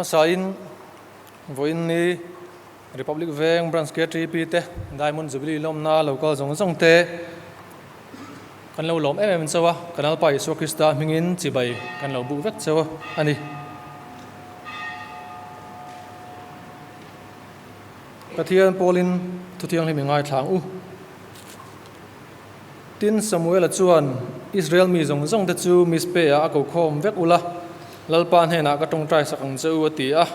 Hmasain vawiin ni Republic Veng Branch KTP te Diamond Jubilee lawmna lo kal zawng zawng te kan lo lawm em em chauh a, kan Lalpa Isua Krista hmingin chibai kan lo buk vek chauh a ni. Pathian pawlin thuthianghlim i ngaithla ang u. Tin, Samuela chuan Israel mi zawng zawng te chu Mizpe-ah a ko khawm vek ula, Lalpa hnenah ka tawngtai sak ang che u, a ti a.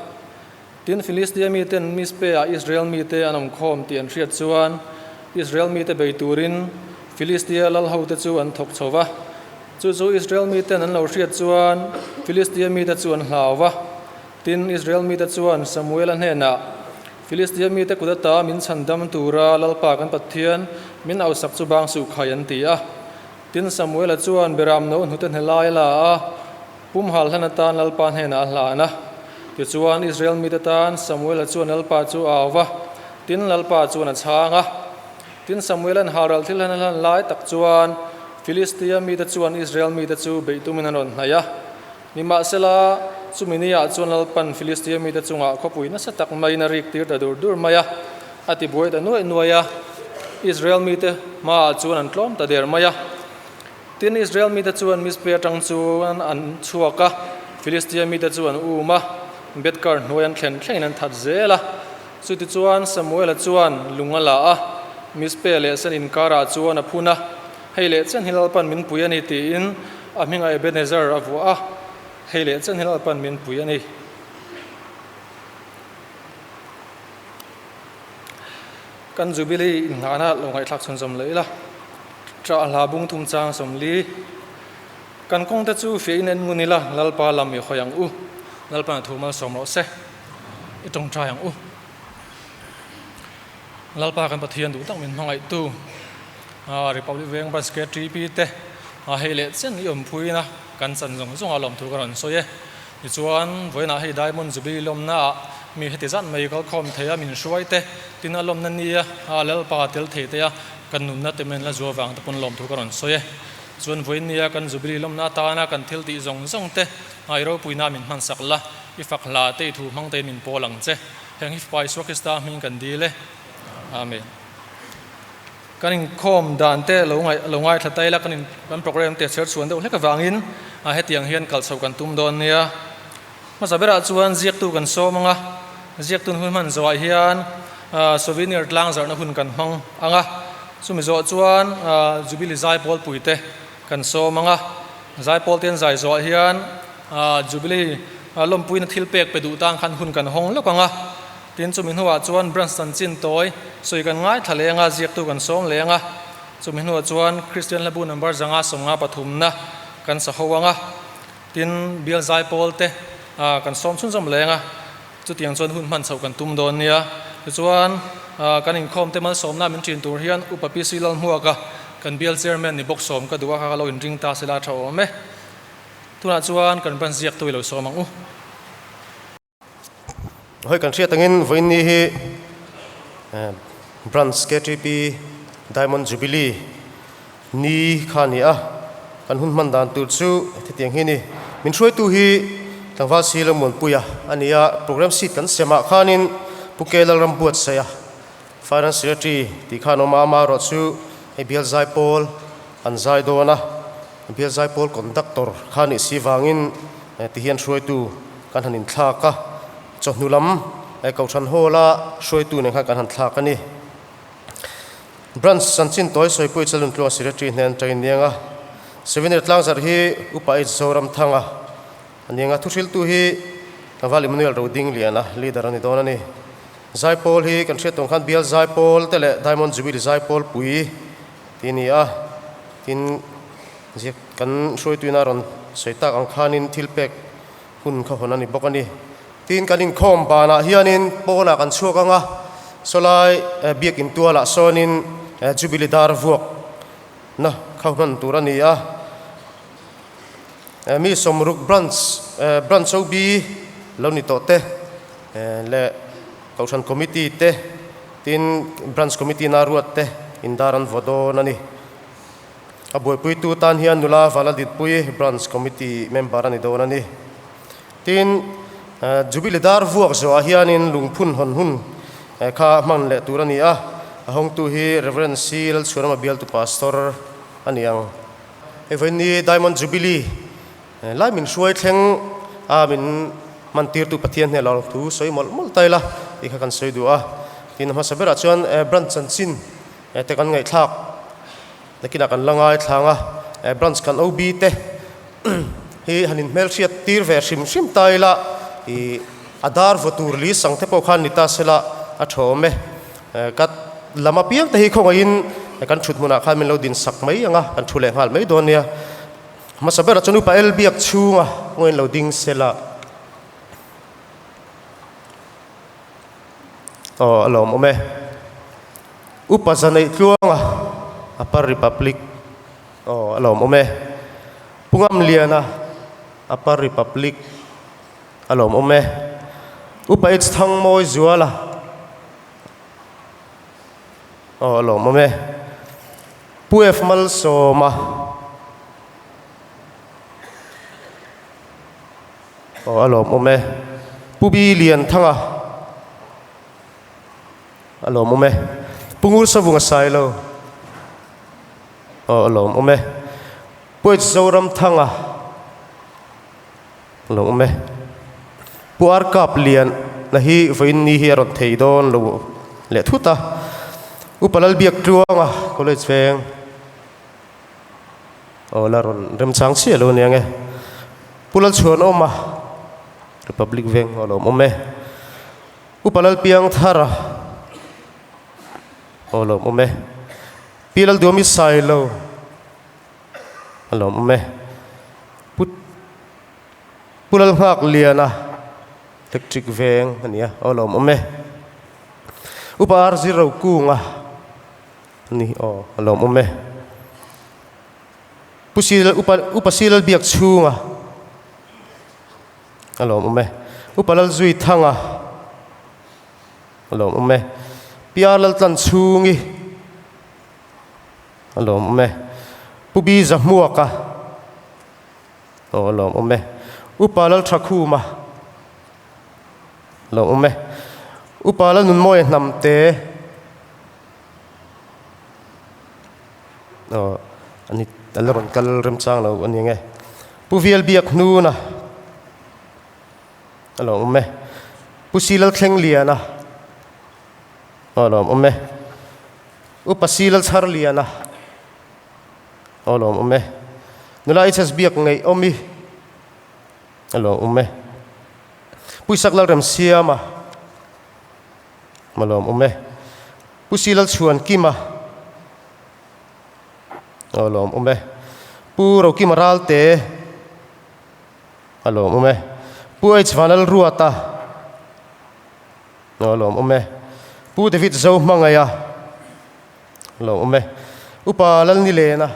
Tin, Filistia miten Mizpe-ah Israel mite an awm khawm tih an hriat chuan, Israel mite bei turin Filistia lalhote chu an thawk chho va. Chu chu Israel miten an lo hriat chuan Filistia mite chu an hlau va. Tin, Israel mite chuan Samuela hnenah, Filistia mite kut ata min chhandam tura Lalpa kan Pathian min ausak chu bang suh khai an ti a. Tin, Samuela chuan Beram no hnute hne lai a la a, pumhal hlan atan Lalpa hnenah a hlan a. Tichuan, Israel mite tan Samuela chuan Lalpa chu a au va, tin, Lalpa chuan a chhang a. Tin, Samuela'n halral thil hlan a hlan lai tak chuan Filistia mite chuan Israel mite chu beih tumin an rawn hnaih a. Nimahsela, chumi niah chuan Lalpan Filistia mite chungah khawpui nasa tak maiin a rik tir ta dur dur mai a, a ti buai ta nuaih nuaih a, Israel mite hmaah chuan an tlawm ta der mai a. Tin, Israel mite chuan Mizpe atang chuan an chhuak a, Filistia mite chu an um a, Beth-kar hnuai an thlen thlengin an that zel a. Chutichuan Samuela chuan lung a la a, Mizpe leh Sen inkarah chuan a phun a, Hei leh chen hi Lalpan min pui a ni tiin a hmingah Ebenezer a vuah a, Hei leh chen hi Lalpan min pui a ni. Kan Jubilee innghahna lo ngaihthlak chhunzawm leh ila, Ṭah hla bung thum chang 40. Kan kawngte chu fiah in en ngun ila, Lalpa lam i hawi ang u. Lalpan a thu malsawm rawh se, i tawngtai ang u. Lalpa kan Pathian duh tak min hmangaihtu Republic Veng Branch KTP te hei leh chen i awmpui na kan chan zawng zawng a lawmthu ka rawn sawi e. Tichuan vawiinah hei Diamond Jubilee lawmna ah mi heti zat mai kalkhawm thei a min hruai te tin a lawmna nia Lalpa tel thei te a kan nunna te men la zual vang te pawn lawmthu ka rawn sawi e. Chuan vawiin nia kan Jubilee lawmna atana kan thil tih zawng zawng te i ropuina min hmansak la, i fak hla te i thu hmang te min pawl ang che. Heng hi Fapa Isua Krista hming kan dil e. Amen. Kan inkhawm dan te lo ngaih lo ngaithla ta ila kan in kan program te chher chhuan deuh hlek avangin a hetiang hian kal chho kan tum dawn nia. Hmasa berah chuan ziaktu kan sawm anga ziaktun hun hman zawhah hian souvenir tlang zarhna hun kan hmang anga chumi zawh chuan Jubilee zaipawl pui te kan sawm anga zaipawl te an zai zawhah hian Jubilee lawmpuina thil pek pe duh tan khan hun kan hawng lawk ang a, tin chumi hnuah chuan branch chanchin tawi sawi kan ngaithla leng a, ziaktu kan sawm leng a, chumi hnuah chuan Kristian hlabu number 553 na kan sa ho ang a, tin bial zaipawl te kan sawm chhunzawm leng a, chutiang chuan hun hman chhoh kan tum dawn nia. Tichuan kan inkhawm te malsawmna min ṭin tur hian Upa PC Lalhmuaka kan bial chairman ni bawk sawm ka duh a, kha ka lo inring ta sela a ṭha awm e. Tunah chuan kan ban ziak tawih lo sawm ang u. Hawi kan hriat angin vawiinni hi Branch KTP Diamond Jubilee ni kha a ni a, kan hun hman dan tur chu hetiang hi a ni. Min hruaitu hi Tlangval Silo Muanpuia a ni a, program sheet kan semah khanin Pu K Lalrambuatsaia Finance Secretary tih khan awm a, amaherawh chu hei bial zaipawl an zai dawn a, bial zaipawl conductor kha nih si vangin ti hian hruaitu kan han inthlak a, chawhnu lam Kohhran Hall a hruaitu nen khan kan han thlak a ni. Branch chanchin tawi sawipui Chaluntlua Secretary hnen atangin niang a, Souvenir tlangzarh hi Upa H Zoramthanga a niang a, thuhriltu hi Tlangval Emmanuel Rodingliana leader a ni dawn a ni. Zaipawl hi kan hriat tawng khan bial zaipawl te leh Diamond Jubilee zaipawl pui tih a ni a, tin ziak kan hruaituina rawn sawi tak ang khanin thil pek hun kha hawn a ni bawk a ni. Tin kan inkhawm banah hianin pawnah kan chhuak ang a, sawlai biakin tualah sawnin Jubilee dar vuak na kha hman tur a ni a. Mi 60 branch branch OB lo ni tawh te leh Kohhran Committee te tin Branch Committee na ruat te indar an vaw dawn a ni. A buaipuitu tan hian nula Valaditpui Branch Committee member a ni dawn a ni. Tin. Jubilee dar vuak zawhah hianin lungphun hawn hun kha hman leh tur a ni a, a hawngtu hi Rev. C. Lalchhuanama bialtu Pastor a ni ang. Hei vawiin Diamond Jubilee lai min hruai thleng a min hman tirtu Pathian hneh lo thu sawi mawlh mawlh ta ila tih kha kan sawi duh a. Tin a hmasa berah chuan branch chanchin te kan ngaihthlak nakinah kan la ngaithlang a, branch kan OB te hi han inhmelhriat tir ve hrim hrim ta ila ih a dar vaw tur li sang te pawh khan ni ta sela a tha awm e. Ka lam apiang te hi khawngaihin kan thut hmunah khan min lo din sak mai ang a, kan thu leh nghal mai dawn nia. Hmasa berah chuan upa el biak chhunga kawngaihin lo ding sela. Aw a lawmawm e. Upa Zaneih Tluanga Upper Republic aw a lawmawm e. Pu Ngamliana Upper Republic a lawmawm e. Upa H Thangmawi Zuala aw a lawmawm e. Pu F Malsawma aw a lawmawm e. Pu B Lianthanga A lawmawm e. Pu Ngur Savung a sai lo. Aw a lawmawm e. Pu H Zoramthanga a lawmawm e. Pu R Kap Lian na hi vawiin ni hi a rawn thei dawn lo leh thut a. Upa Lalbiak Tluanga College veng. Aw la rawn remchang chiah lo aniang e. Pu Lalchhuanawma Republic veng a lawmawm e. Upa Lalpiangthara aw lawmawm e. Pi Lalduami Sailo a lawmawm e. Pu Pu Lalnghakliana Electric veng a nia aw lawmawm e. Upa RZ Rokunga a ni aw a lawmawm e. Pu Si Upa Upa Si Lalbiakchhunga A lawmawm e. Upa Lalzui Thanga a lawmawm e. Pi R Laltlanchhungi a lawmawm e. Pu B Zahmuaka aw a lawmawm e. Upa Lalthakhuma a lawmawm e. Upa Lalnunmawia Hnamte aw a ni a la rawn kal remchang lo a ni ang e. Pu Vialbiak Hnuna a lo awm e. Pu Silalthlengliana a lo awm e. Upa Silalchharliana a lo awm e. Nula HS Biak Ngeih Awmi a lo awm e. Pu Isak Lalremsiama a lo awm e. Pu Silalchhuankima A lawmawm e. Pu Rokima Ralte a lawmawm e. Pu H Vanlalruata a lawmawm e. Pu David Zohmangaia a lawmawm e. Upa Lalnilena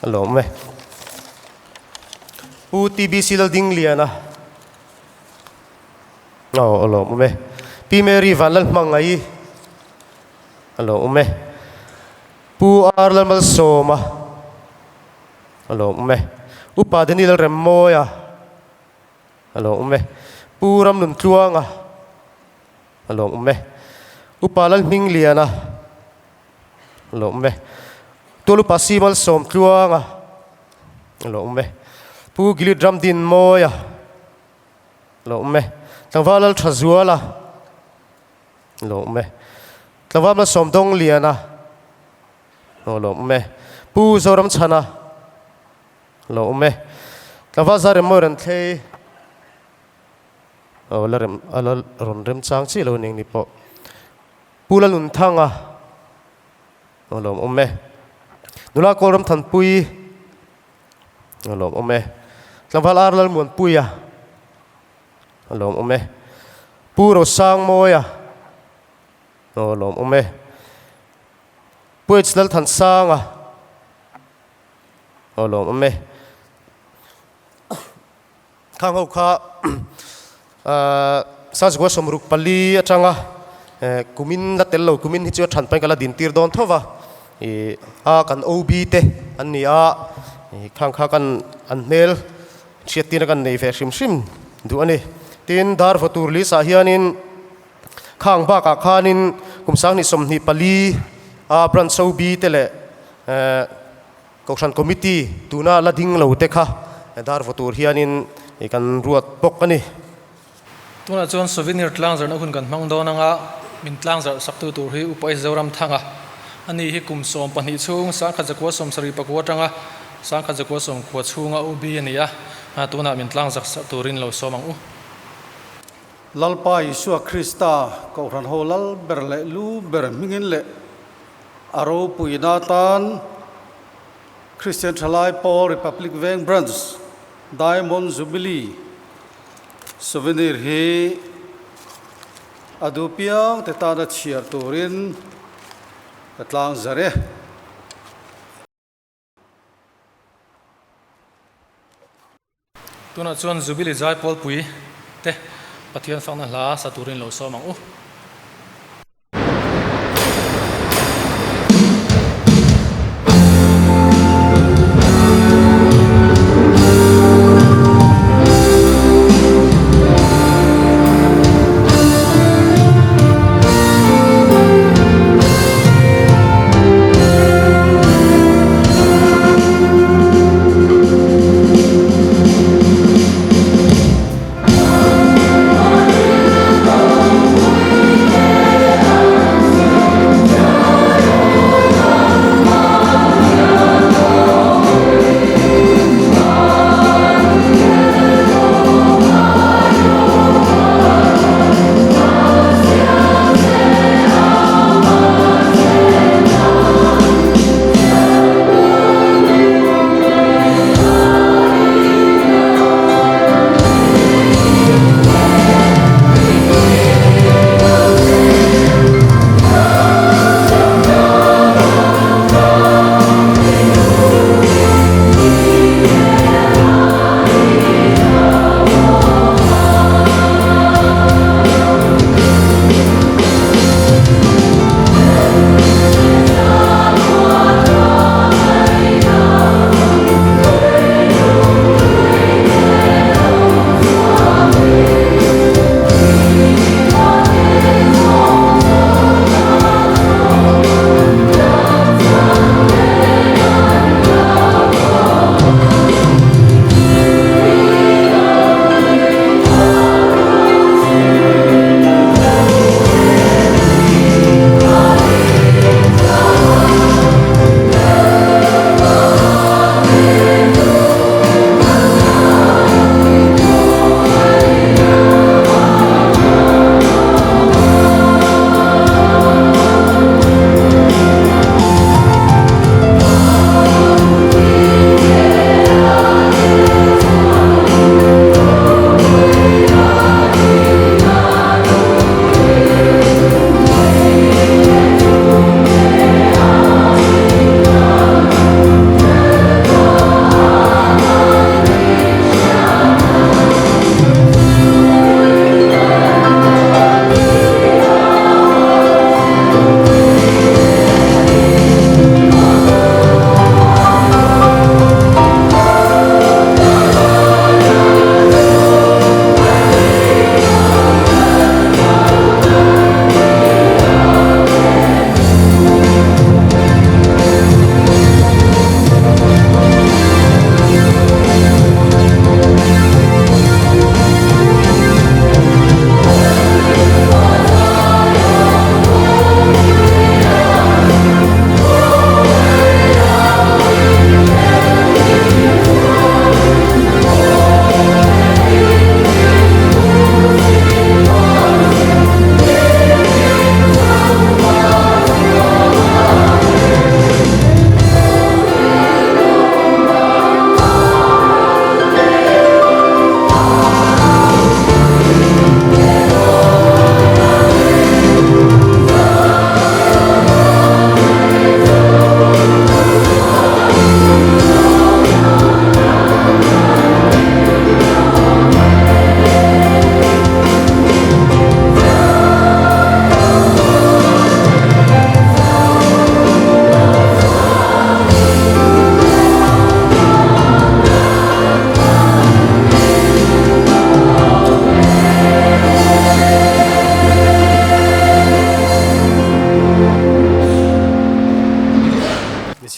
a lawmawm e. Pu TBC Laldingliana a lawmawm e. Pi Mary Vanlalhmangaii A lo awm e. Pu R Lalmalsawma a lo awm e. Upa Daniel Lalremmawia a lo awm e. Pu Ramnuntluanga a lo awm e. Upa Lalhmingliana a lo awm e. Tual Upa C Malsawmtluanga a lo awm e. Pu Gilead Ramdinmawia a lo awm e. Tlangval Lalthazuala Lawm e. Tlangval Malsawm Dongliana Lawm e. Pu Zoramchhana Lawm e. Tlangval Zarem Mawiran Thlei Aw la rem a la rawn remchang chiah lo ning ni pawh. Pu Lalnunthanga Lawm awm e. Nula Kawlram Thanpui Lawm awm e. Tlangval Ar Lalmuanpuia A lawmawm e. Pu Rosangmawia aw lawmawm e. Pu H Lalthansanga aw lawmawm e. Khang ho kha Sazgua 64 atanga kumin la tel lo kumin hi chu a than pain ka la din tir dawn tho va. I a kan OB te an ni a, khang kha kan an hmel hriattirna kan nei ve hrim hrim. duh a ni. Tin, dar vaw tur list ah hianin khang bakah khanin kum 2024 a branch OB te leh Kohhran Committee tuna la ding lo te kha dar vaw tur hianin kan ruat bawk a ni. Tunah chuan souvenir tlangzarhna hun kan hmang dawn anga min tlangzarh saktu tur hi Upa H. Zoramthanga a ni hi kum 12 chhung 1974 atanga 1990 chhunga UB a ni a, tunah min tlangzarh sak turin lo sawm ang u. Lalpa Isua Krista Kohhran ho lal ber leh lu ber hmingin leh a ropuina atan Kristian Thalai Pawl Republic Veng Branch Diamond Jubilee Souvenir hi a duh piang te tana chhiar turin ka tlang zar e. Tunah chuan Jubilee Zaipawlpui te Pathian fakna hla sa turin lo sawm ang u.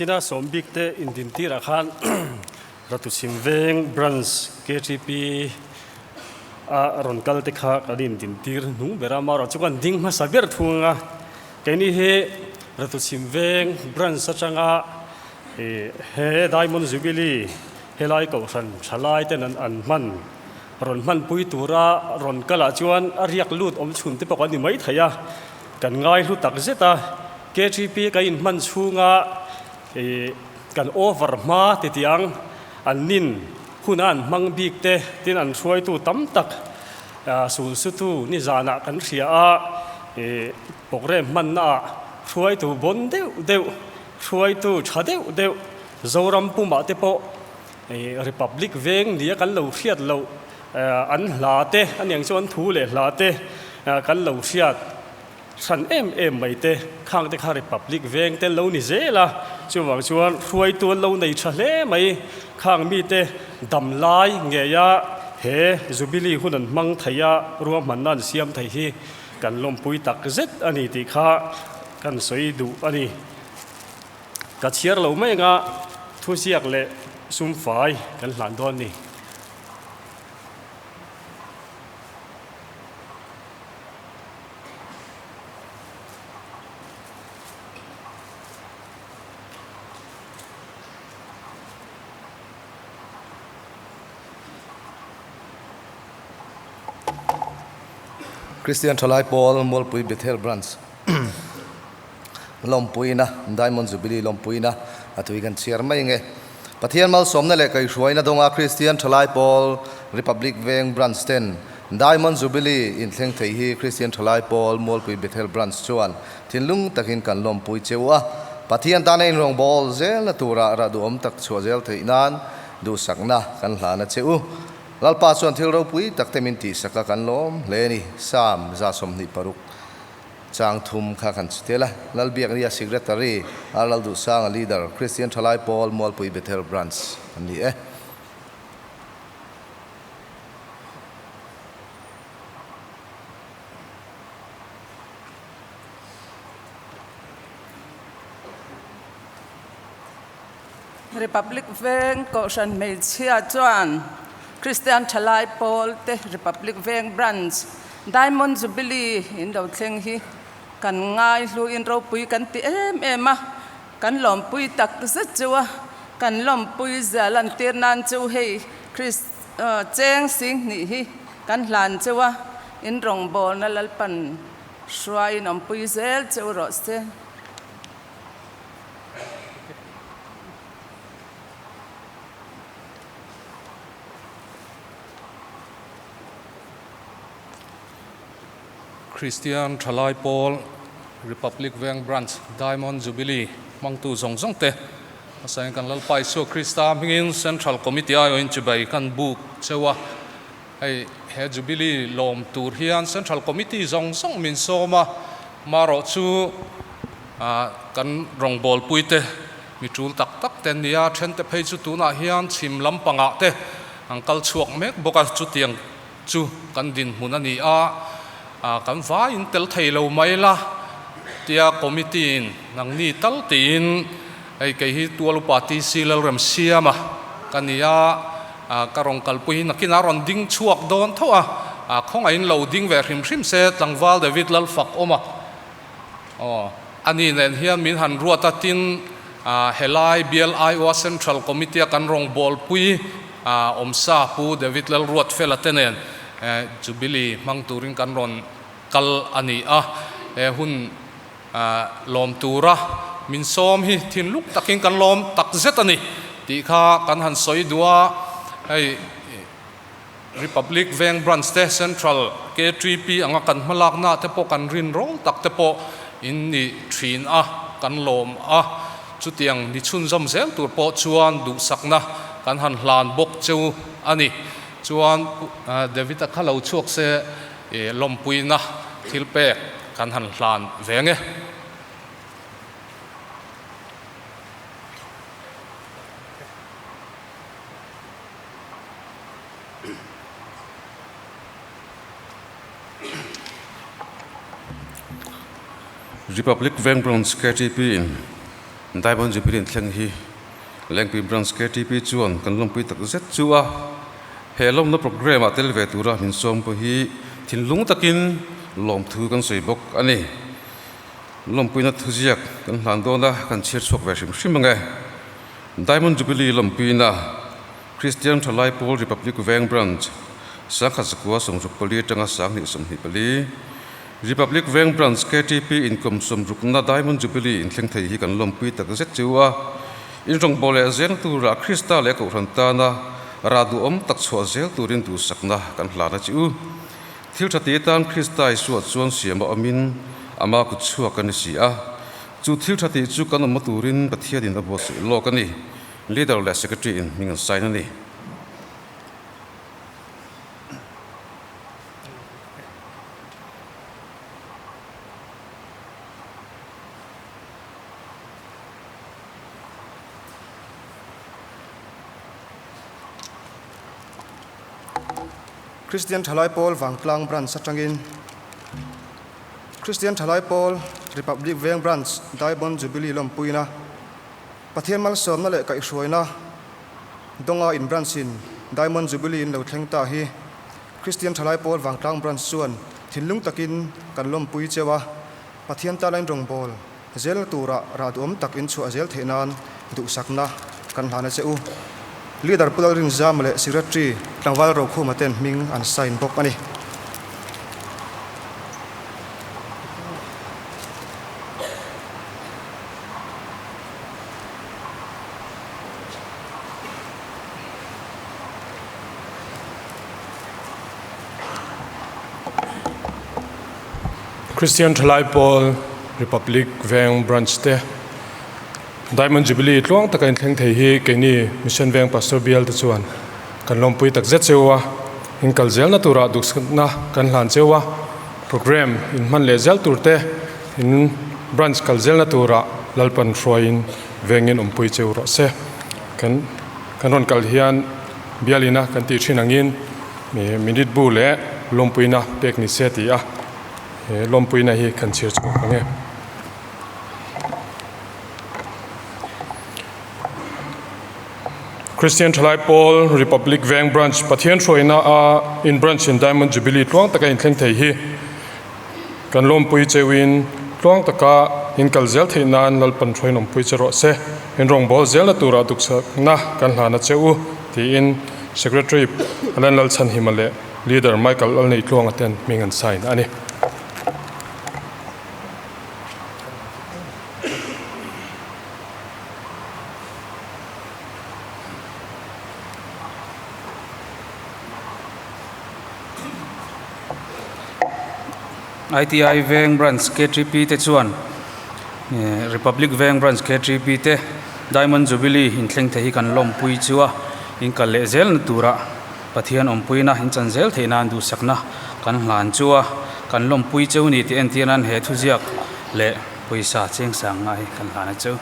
Nichina sawmbik te indintirah khan Ratuchhim Veng Branch KTP a rawn kal te kha kan indintir hnung ber a, amaherawh chu kan ding hmasa ber thung a, keini hi Ratuchhim Veng Branch atanga he Diamond Jubilee helai kohhran thalai ten an hman rawn hmanpui tura rawn kalah chuan a riak lut awm chhun te pawh kan ni maithei a, kan ngai hlu tak zet a, KTP kan inhman chhunga Ih, kan over hma ti tiang an nin hun a an hmang bik te tin an hruaitu tam tak sulsutu nizanah kan hria a, ih, programme hmanna ah hruaitu bawn deuh deuh, hruaitu tha deuh deuh Zoram pumah te pawh ih Republic veng nia kan lo hriat loh an hla te aniang chu an thu leh hla te kan lo hriat. Hran em em mai te, khang te kha Republic veng te lo ni zel a, chuvang chuan hruaitu an lo nei tha hle mai, khang mite dam lai ngeia he Jubilee hun an hmang thei a, ruahmanna an siam thei hi kan lawmpui tak zet a ni tih kha kan sawi duh a ni. Ka chhiar lo mai anga thuziak leh sumfai kan hlan dawn ni. Kristian Thalai Pawl Mualpui Bethel Branch lawmpuina Diamond Jubilee lawmpuina a tui kan chhiar mai nge. Pathian malsawmna leh kaihhruaina dawnga Kristian Thalai Pawl Republic Veng Branch ten Diamond Jubilee inthleng thei hi Kristian Thalai Pawl Mualpui Bethel Branch chuan thinlung takin kan lawmpui cheu a, Pathian tana inrawngbâwl zelna tura rah duhawm tak chhuah zel theih nan duhsakna kan hlan a che u. Lalpa chuan thil ropui tak te min tihsak a kan lawm hle a ni, Psalm 26. Chang thum kha kan chi tel a, Lalbiaknia Secretary, R Lalduhsanga Leader, Kristian Thalai Pawl Mualpui Bethel Branch an ni e. Republic Veng Kohhran Hmeichhia chuan Kristian Thalai Pawl te Republic Veng Branch Diamond Jubilee in lo thleng hi kan ngai hluin ropui kan ti em em a, kan lawmpui tak zet chu a, kan lawmpui zia lantir nan chu hei Chris cheng Singhnih hi kan hlan cheu a, in rawngbawlna Lalpan hruaiin awmpui zel cheu rawh se. Kristian Thalai Pawl Republic Veng Branch Diamond Jubilee hmangtu zawng zawng te hmasain kan Lalpa Isua Krista hmingin Central Committee aiawhin chibai kan buk cheu a, hei he Jubilee lawm tur hian Central Committee zawng zawng min sawm a, marawh chu kan rawngbawlpui te mi tul tak tak te an ni a, thente phei chu tunah hian chhim lampangah te an kal chhuak mek bawk a, chutiang chu kan dinhmun a ni a, kan vaiin tel thei lo mai la tia committee in nangni tal tiin hei kei hi tual upa TC Lalremsiama ka ni a, ka rawn kalpui hi nakinah a rawn ding chhuak dawn tho a, khawngaihin lo ding ve hrim hrim se tlangval David Lalfak awm a. Aw, ani nen hian min han ruat a, tin helai bial Iowa Central Committee a kan rawngbawlpui awmsa Pu David Lalruatfela te nen Jubilee hmang turin kan rawn kal a ni a, he hun lawm tura min sawm hi thinluk takin kan lawm tak zet a ni tih kha kan han sawi duh a, hei. Republic Veng Branch te Central KTP anga kan hmalakna te pawh kan rin rawl tak te pawh in ni thin a, kan lawm a. Chutiang ni chhunzawm zel tur pawh chuan duhsakna kan han hlan bawk cheu a ni. Chuan David-a kha lo chhuak se lawmpuina thil pek kan han hlan ve nge. Republic Veng Branch KTP in Diamond Jubilee in thleng hi Lengpui Branch ktp chuan kan lawmpui tak zet chu a. He lawmna programme ah tel ve tura min sawm pawh hi thinlung takin lawmthu kan sawi bawk a ni. Lawmpuina thuziak kan hlan dawn a, kan chhiar chhuak ve hrim hrim ang e. Diamond Jubilee lawmpuina Kristian Thalai Pawl Republic Veng Branch, Sangkhat Zakua 64 atanga 2024, Republic Veng Branch ktp inkawm sawmrukna Diamond Jubilee inthleng thei hi kan lawmpui tak zet chu a. Inrawngbawh leh zel tura Krista leh Kohhran tana rah duhawm tak chhuah zel turin duhsakna kan hlan a chu. Thil tha ti atan Krista Isua chuan siam a awmin ama kut chhuak a ni si a. Chu thil tha tih chu kan awmna turin Pathianin a buatsaih lawk a ni. Leader leh Secretary in hming an sign a ni. Kristian Thalai Pawl Vangtlang Branch atangin Kristian Thalai Pawl Republic Veng Branch Diamond Jubilee lawmpuina Pathian malsawmna leh kaihhruaina dawnga in branch in Diamond Jubilee in lo thleng ta hi Kristian Thalai Pawl Vangtlang Branch chuan thinlung takin kan lawmpui cheu a, Pathian tana in rawngbâwl zelna tura rah duhawm tak in chhuah zel theih nan duhsakna kan hlan a che u. Leader Pu Lalrinzama leh Secretary Tlangval Rokhuma ten hming an sign bawk a ni. Christian Thalai Pawl Republic Veng Branch te Diamond Jubilee tluang taka inthleng thei hi keini Mission Veng Pastor Bial te chuan kan lawmpui tak zet cheu a, in kal zelna turah duhsakna kan hlan cheu a, programme in hman leh zel tur te in Branch kal zelna turah Lalpan hruaiin vengin awmpui cheu rawh se. Kan kan rawn kal hian bialina kan tih thin angin minute bu leh lawmpuina pek ni se ti a, he lawmpuina hi kan chhir chhuak ang e. Christian Thalai Pawl Republic Veng Branch Pathian hruaina a in branch in Diamond Jubilee tluang taka inthleng thei hi Kan lawmpui cheuin tluang taka in kal zel theih nan Lalpan hruain awmpui che rawh se. In rawngbâwl zelna turah duksakna kan hlan a che u, tiin Secretary Alan Lalchhanhima leh Leader Michael Lalneihtluanga ten hming an sign a ni. ITI Veng Branch ktp te chuan Republic Veng Branch ktp te Diamond Jubilee inthleng thei hi kan lawmpui chu a, in kal leh zel na turah Pathian awmpuina in chan zel theih nan duhsakna kan hlan chu a, kan lawmpui cheu ni tih entir nan he thuziak leh pawisa chengsang nga hi kan hlan a cheu.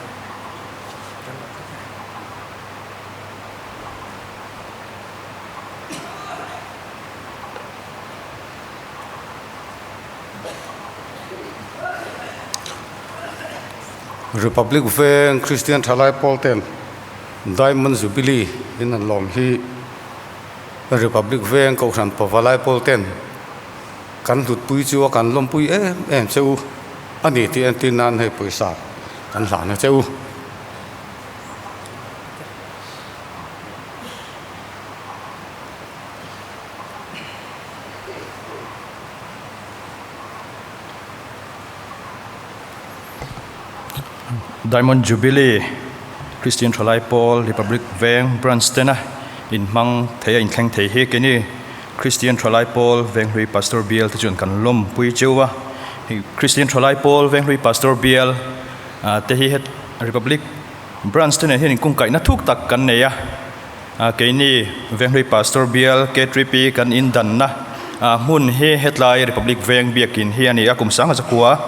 Republic Veng Christian Thalai Pawl ten Diamond Jubilee in an lawm hi Republic Veng Kohhran Pavalai Pawl ten kan hlutpui chu a kan lawmpui em em che u a ni tih entir nan hei pawisa kan hlan a che u. Diamond Jubilee Christian Thalai Pawl Republic Veng Branch tena inhmang thei a inthleng thei hi keini Christian Thalai Pawl Venghlui Pastor Bial te chuan kan lawmpui cheu a. Christian Thalai Pawl Venghlui Pastor Bial te hi Republic Branch te nen hian inkungkaihna thuk tak kan nei a. Keini Venghlui Pastor Bial K3P kan indanna hmun hi hetlai Republic Veng Biakin hi a ni a, kum sanga zakua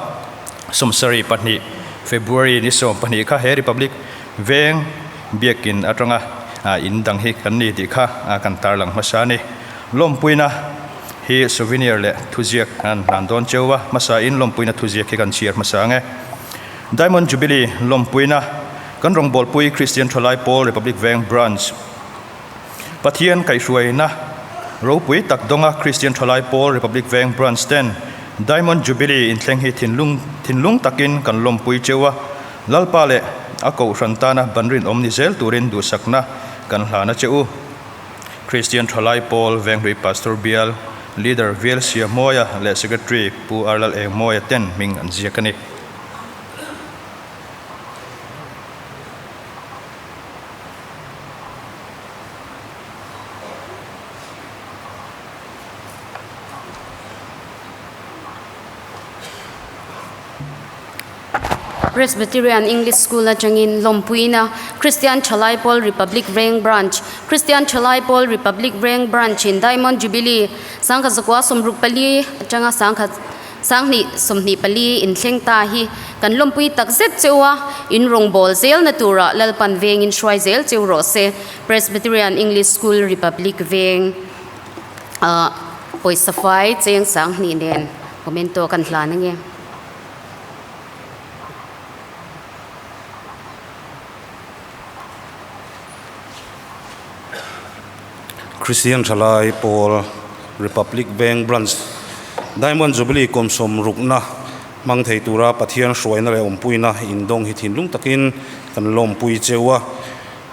72 February ni 12 kha he Republic Veng Biakin atanga indang hi kan ni tih kha kan tarlang hmasa a ni. Lawmpuina hi souvenir leh thuziak an hlan dawn cheu a, hmasa in lawmpuina thuziak hi kan chhiar hmasa ang e. Diamond Jubilee lawmpuina. Kan rawngbawlpui Kristian Thalai Pawl Republic Veng Branch Pathian kaihhruaina ropui tak dawnga Kristian Thalai Pawl Republic Veng Branch ten Diamond Jubilee inthleng hi thinlung thinlung takin kan lawmpui cheu a, Lalpa leh a Kohhran tana ban rinawm ni zel turin duhsakna kan hlan a che u. Kristian Thalai Pawl Venghlui Pastor Bial Leader VLC Hmawia leh Secretary Pu Arlal Engmawia ten hming an ziak a ni. Presbyterian English School atangin lawmpuina Kristian Thalai Pawl Republic Veng Branch Kristian Thalai Pawl Republic Veng Branch in Diamond Jubilee sangkhat zakua sawmruk pali atanga sangkhat Sanghnih 24 inthleng ta hi kan lawmpui tak zet cheu a, in rawngbâwl zelna turah Lalpan vengin hruai zel cheu rawh se. Presbyterian English School Republic veng ah pawisa fai cheng 2000 nen comment tawh kan hlan ange. Christian Thalai Pawl Republic Veng Branch Diamond Jubilee kum sawmrukna hmang thei tura Pathian hruaina leh awmpuina indawng hi thinlung takin kan lawmpui cheu a,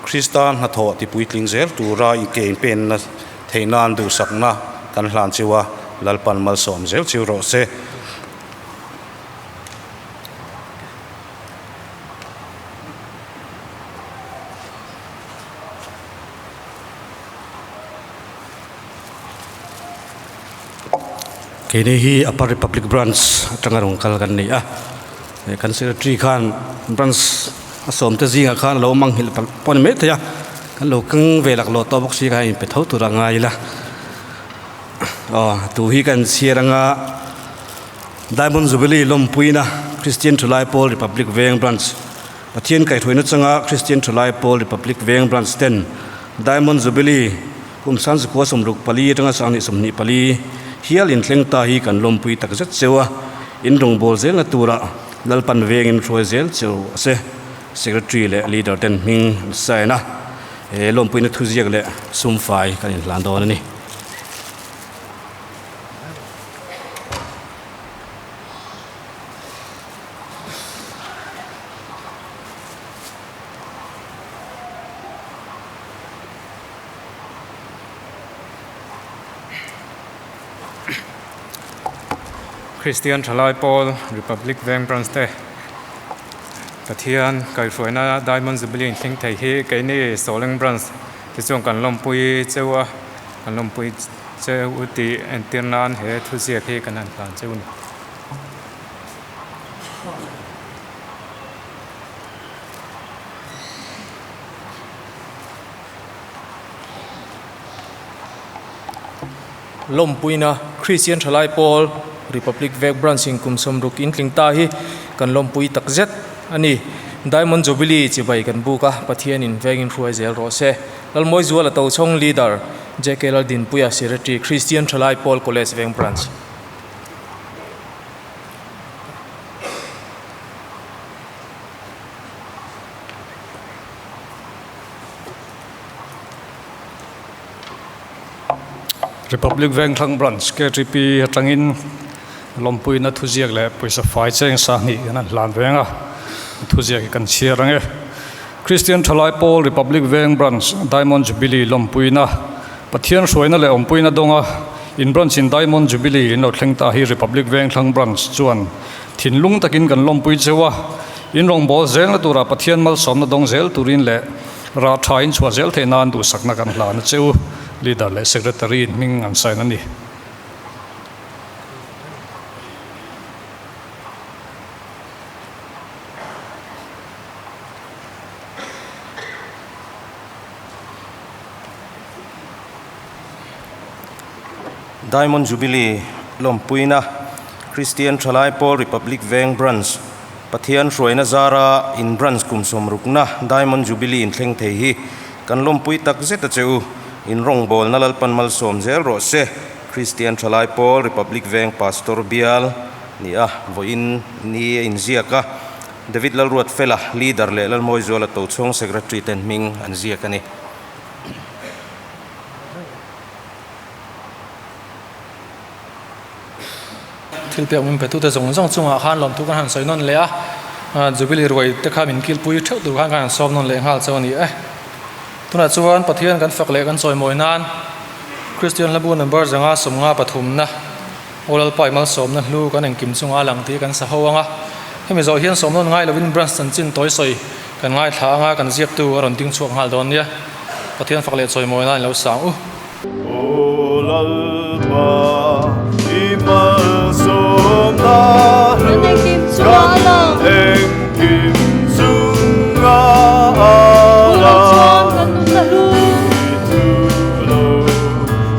Krista hnathawh tipuitling zel tura i ke inpenna theih nan duhsakna kan hlan cheu a, Lalpan malsawm zel cheu rawh se. Keini hi Upper Republic Branch atanga rawn kal kan ni a, kan Secretary khan Branch a sawm te zingah khan a lo manghilh palh pawh a ni maithei a, kan lo keng ve laklawh tawh bawk si kha inpe tho tur a ngai ila. Aw tu hi kan chhiar anga Diamond Jubilee lawmpuina Christian Thulai Pawl Republic Veng Branch Pathian kaihhruaina changa Kristian Thalai Pawl Republic Veng Branch ten Diamond Jubilee kum 1964 atanga 2024 hial inthleng ta hi kan lawmpui tak zet cheu a, in rawngbâwl zelna tura Lalpan vengin hruai zel cheu a se. Secretary leh Leader ten hming an sign a, he lawmpuina thuziak leh sumfai kan inhlan dawn a ni. Kristian Thalai Pawl Republic Veng Branch te Pathian kaihhruaina Diamond Jubilee inthleng thei hi keini Sawleng Branch te chuan kan lawmpui cheu a, kan lawmpui cheu tih entir nan he thuziak hi kan han hlan cheu a ni. Lawmpuina Christian Thalai Pawl Republic Vek Branch in kum 60 in tling ta hi kan lawmpui tak zet a ni. Diamond Jubilee chibai kan buk a, Pathian in vengin hruai zel rawh se. Lalmawi Zuala Tochhawng Leader, JK Laldinpuia Secretary, Christian Thalai Pawl College Veng Branch. Republic Vengthlang Branch KTP atangin lawmpuina thuziak leh pawisa fai cheng 2000 an han hlan veng a, thuziak hi kan chhiar ang e. Christian Thalai Pawl Republic Veng Branch Diamond Jubilee lawmpuina Pathian hruaina leh awmpuina dawnga in Branch in Diamond Jubilee in lo thleng ta hi Republic Vengthlang Branch chuan thinlung takin kan lawmpui cheu a, in rawngbâwl zelna tura Pathian malsawmna dawng zel turin leh rah tha in chhuah zel theih nan duhsakna kan hlan a cheu, Leader leh Secretary in hming an sign a ni. Diamond Jubilee lawmpuina Kristian Thalai Pawl Republic Veng Branch Pathian hruaina zara in branch kum 60na Diamond Jubilee inthleng thei hi kan lawmpui tak zet a che u. In rawngbawlna Lalpan malsawm zel rawh se. Kristian Thalai Pawl Republic Veng Pastor Bial ni a vawiin ni a inziak a. David Lalruatfela, Leader leh Lalmawizuala Tochhawng Secretary ten hming an ziak a ni. Thil pek min petute zawng zawng chungah khan lawmthu kan han sawi nawn leh a, Jubilee ruai te kha min kilpui theuh tur khan kan han sawm nawn leh nghal chauh a ni e. Tunah chuan Pathian kan fak leh kan chawimawi nan Kristian hlabu number 153 pathumna Aw Lalpa i malsawmna hlu kan engkim chunga lang tih kan sa ho ang a. Hemi zawh hian sawm nawn ngai lovin branch chanchin tawi sawi kan ngaithla ang a, kan ziaktu a rawn ding chhuak nghal dawn nia. Pathian fak leh chawimawi nan i lo sang u. Aw Lalpa i malsawmna hlu kan engkim chunga a lang i thu lo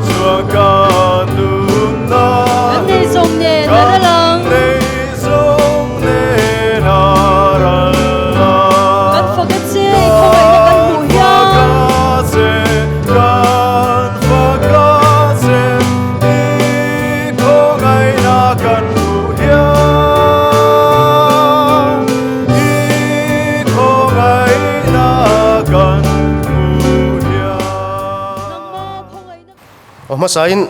chuan ka nunna kan nei zawng nen a ral a. Kan fak a che, kan fak a che, i khawngaihna kan hmuh hian, i khawngaihna kan hmuh hian. Aw hmasain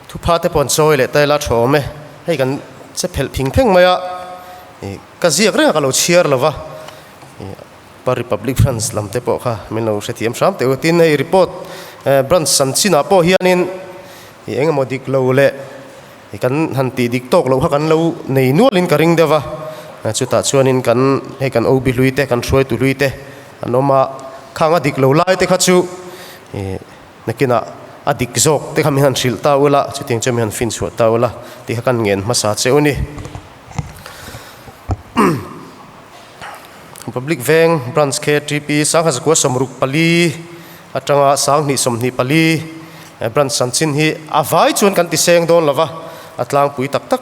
thupha te pawh an chawi leh ta ila tha awm e, hei kan che phelh phing pheng mai a, ka ziak reng a ka lo chhiar lo va. Pa Republic Branch lam te pawh kha min lo hrethiam hram teh u. Tin, hei report branch chanchinah pawh hianin ih eng emaw dik lo leh kan han tih dik tawk loh kha kan lo nei nualin ka ring deuh va. Chutah chuanin kan hei kan OB hlui te, kan hruaitu hlui te an awm a, khang a dik lo lai te kha chu ih nakinah a dik zawk te kha min han hrilh ta ula, chutiang chu min han finchhuah ta ula tih kha kan ngen hmasa che u ni. Republic Veng Branch KTP Sangha Zakua 64 atanga 2024 Branch chanchin hi a vai chuan kan ti seng dawn lova, a tlangpui tak tak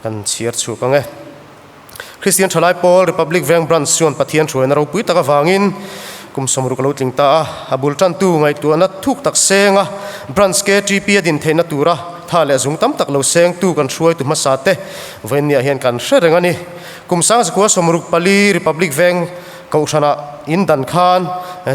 kan chhiar chhuak ang e. Kristian Thalai Pawl Republic Veng Branch chuan Pathian hruaina ropui tak avangin kum 60 a lo tling ta a, a bul tantu ngaihtuahna thuk tak senga Branch KTP a din theihna tura tha leh zung tam tak lo sengtu kan hruaitu hmasa te vawiinniah hian kan hre reng a ni. Kum 1964 Republic Veng Kohhranah in dan khan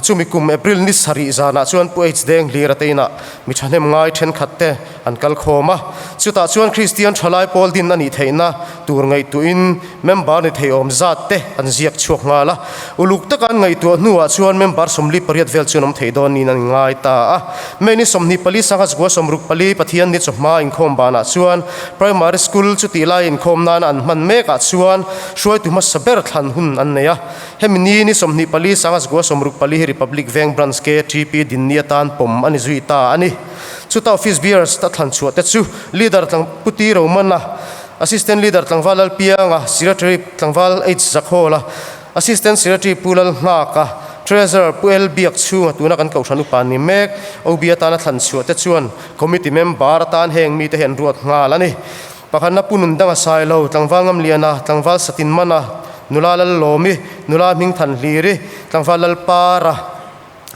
chumi kum April ni sarih zanah chuan Pu H Deng Hlira te inah mi thahnem ngai thenkhat te an kal khawm a. Chutah chuan Kristian thalai pawl din a nih theihna tur ngaihtuahin member ni theiawm zat te an ziak chhuak nghal a. Uluk taka an ngaihtuah hnuah chuan member 48 vel chuan awm thei dawn niin an ngai ta a. May ni 24 1964 Pathian ni chawhma inkhawm banah chuan Primary School chutih lai inkhawm nana an hman mekah chuan hruaitu hmasa ber thlan hun an nei a. Hemi ni ni 24 1964 hi Republic Veng Branch KTP dinni atan pawm a ni zui ta a ni. Chuta Office Bearers a thlan chhuah te chu Leader tlang Puti Romana, Assistant Leader tlangval Lalpianga, Secretary tlangval H Zakhawla, Assistant Secretary Pu Lalnghaka, Treasurer Pu L Biak chhunga tuna kan kohhran upa ni mek, OB atana thlan chhuah te chuan Committee member atan heng mite hi an ruat nghal a ni. Pakhatna Pu Nundanga Sailo, Tlangval Ngamliana, Tlangval Satinmana, Nula Lallawmi, Nula Hmingthan Hliri, Tlangval Lalpara.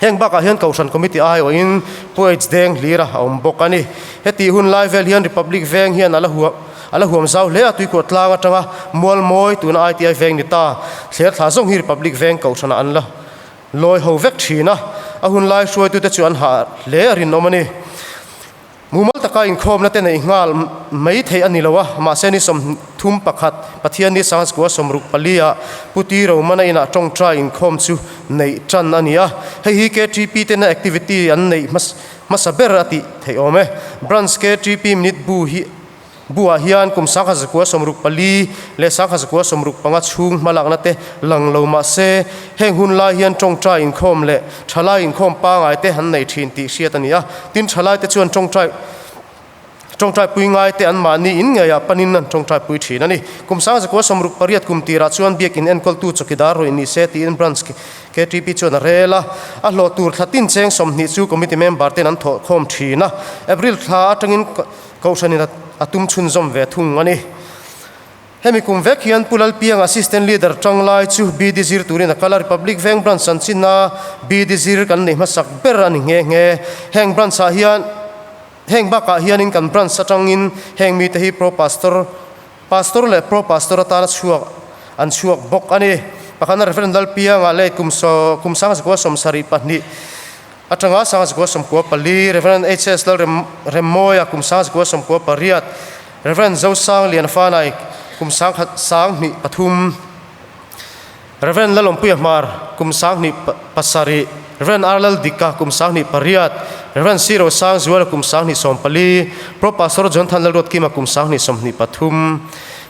Heng bakah hian Kohhran Committee aiawhin Pu H Deng Hlira a awm bawk a ni. Heti hun lai vel hian Republic Veng hian a la huam a la huam zau hle a, Tuikuah tlang atanga Mualmawi tuna ITI Veng ni ta thler thla zawng hi Republic Veng Kohhranah an la lawi ho vek thin a, a hun lai hruaitute chu an hah hle a rinawm a ni. Mumal taka inkhawmna te neih nghal mai theih a ni lo a, mahse ni 31 Pathianni Sangchkua 64 ah Pu Ti Romana inah tawngtai inkhawm chu neih tan a ni a, hei hi KTP tena activity an neih hmasa ber a tih theih awm e. Branch KTP minute bu hi Buah hian kum 1964 leh 1965 chhung hmalakna te lang lo mah se, heng hun lai hian tawngtai inkhawm leh thalai inkhawm pangai te an nei thin tih hriat a ni a. Tin, thalai te chuan tawngtai tawngtai pui ngai te an mahni in ngeiah panin an tawngtai pui thin a ni. Kum 1968 kum tirah chuan biakin enkawltu chawkidar rawih ni se tiin Branch KTP chuan a rel a, a hlawh tur thla tin cheng 20 chu committee member ten an thawh khawm thin a. April thla atangin Kohhranin a tum chhunzawm ve thung a ni. Hemi kum vek hian Pu Lalpiang Assistant Leader tang lai chu BD zir turin a kal a, Republic Veng Branch chanchinna BD zir kan nei hmasak ber a ni nghe nghe. Heng branch ah hian heng bakah hianin kan branch atangin heng mite hi Pro Pastor Pastor leh Pro Pastor atana chhuak an chhuak bawk a ni. Pakhatna Rev. Lalpianga late kum kum 1972 atanga 1994, Rev. HS Lalrem Remmawia kum 1998, Rev. Zosangliana Fanai kum 2023, Rev. Lalawmpuia Hmar kum 2007, Rev. R Laldika kum 2008, Rev. Siro Sangzuala kum 2014, Pro Pastor Jonthan Lalruatkima kum 2023.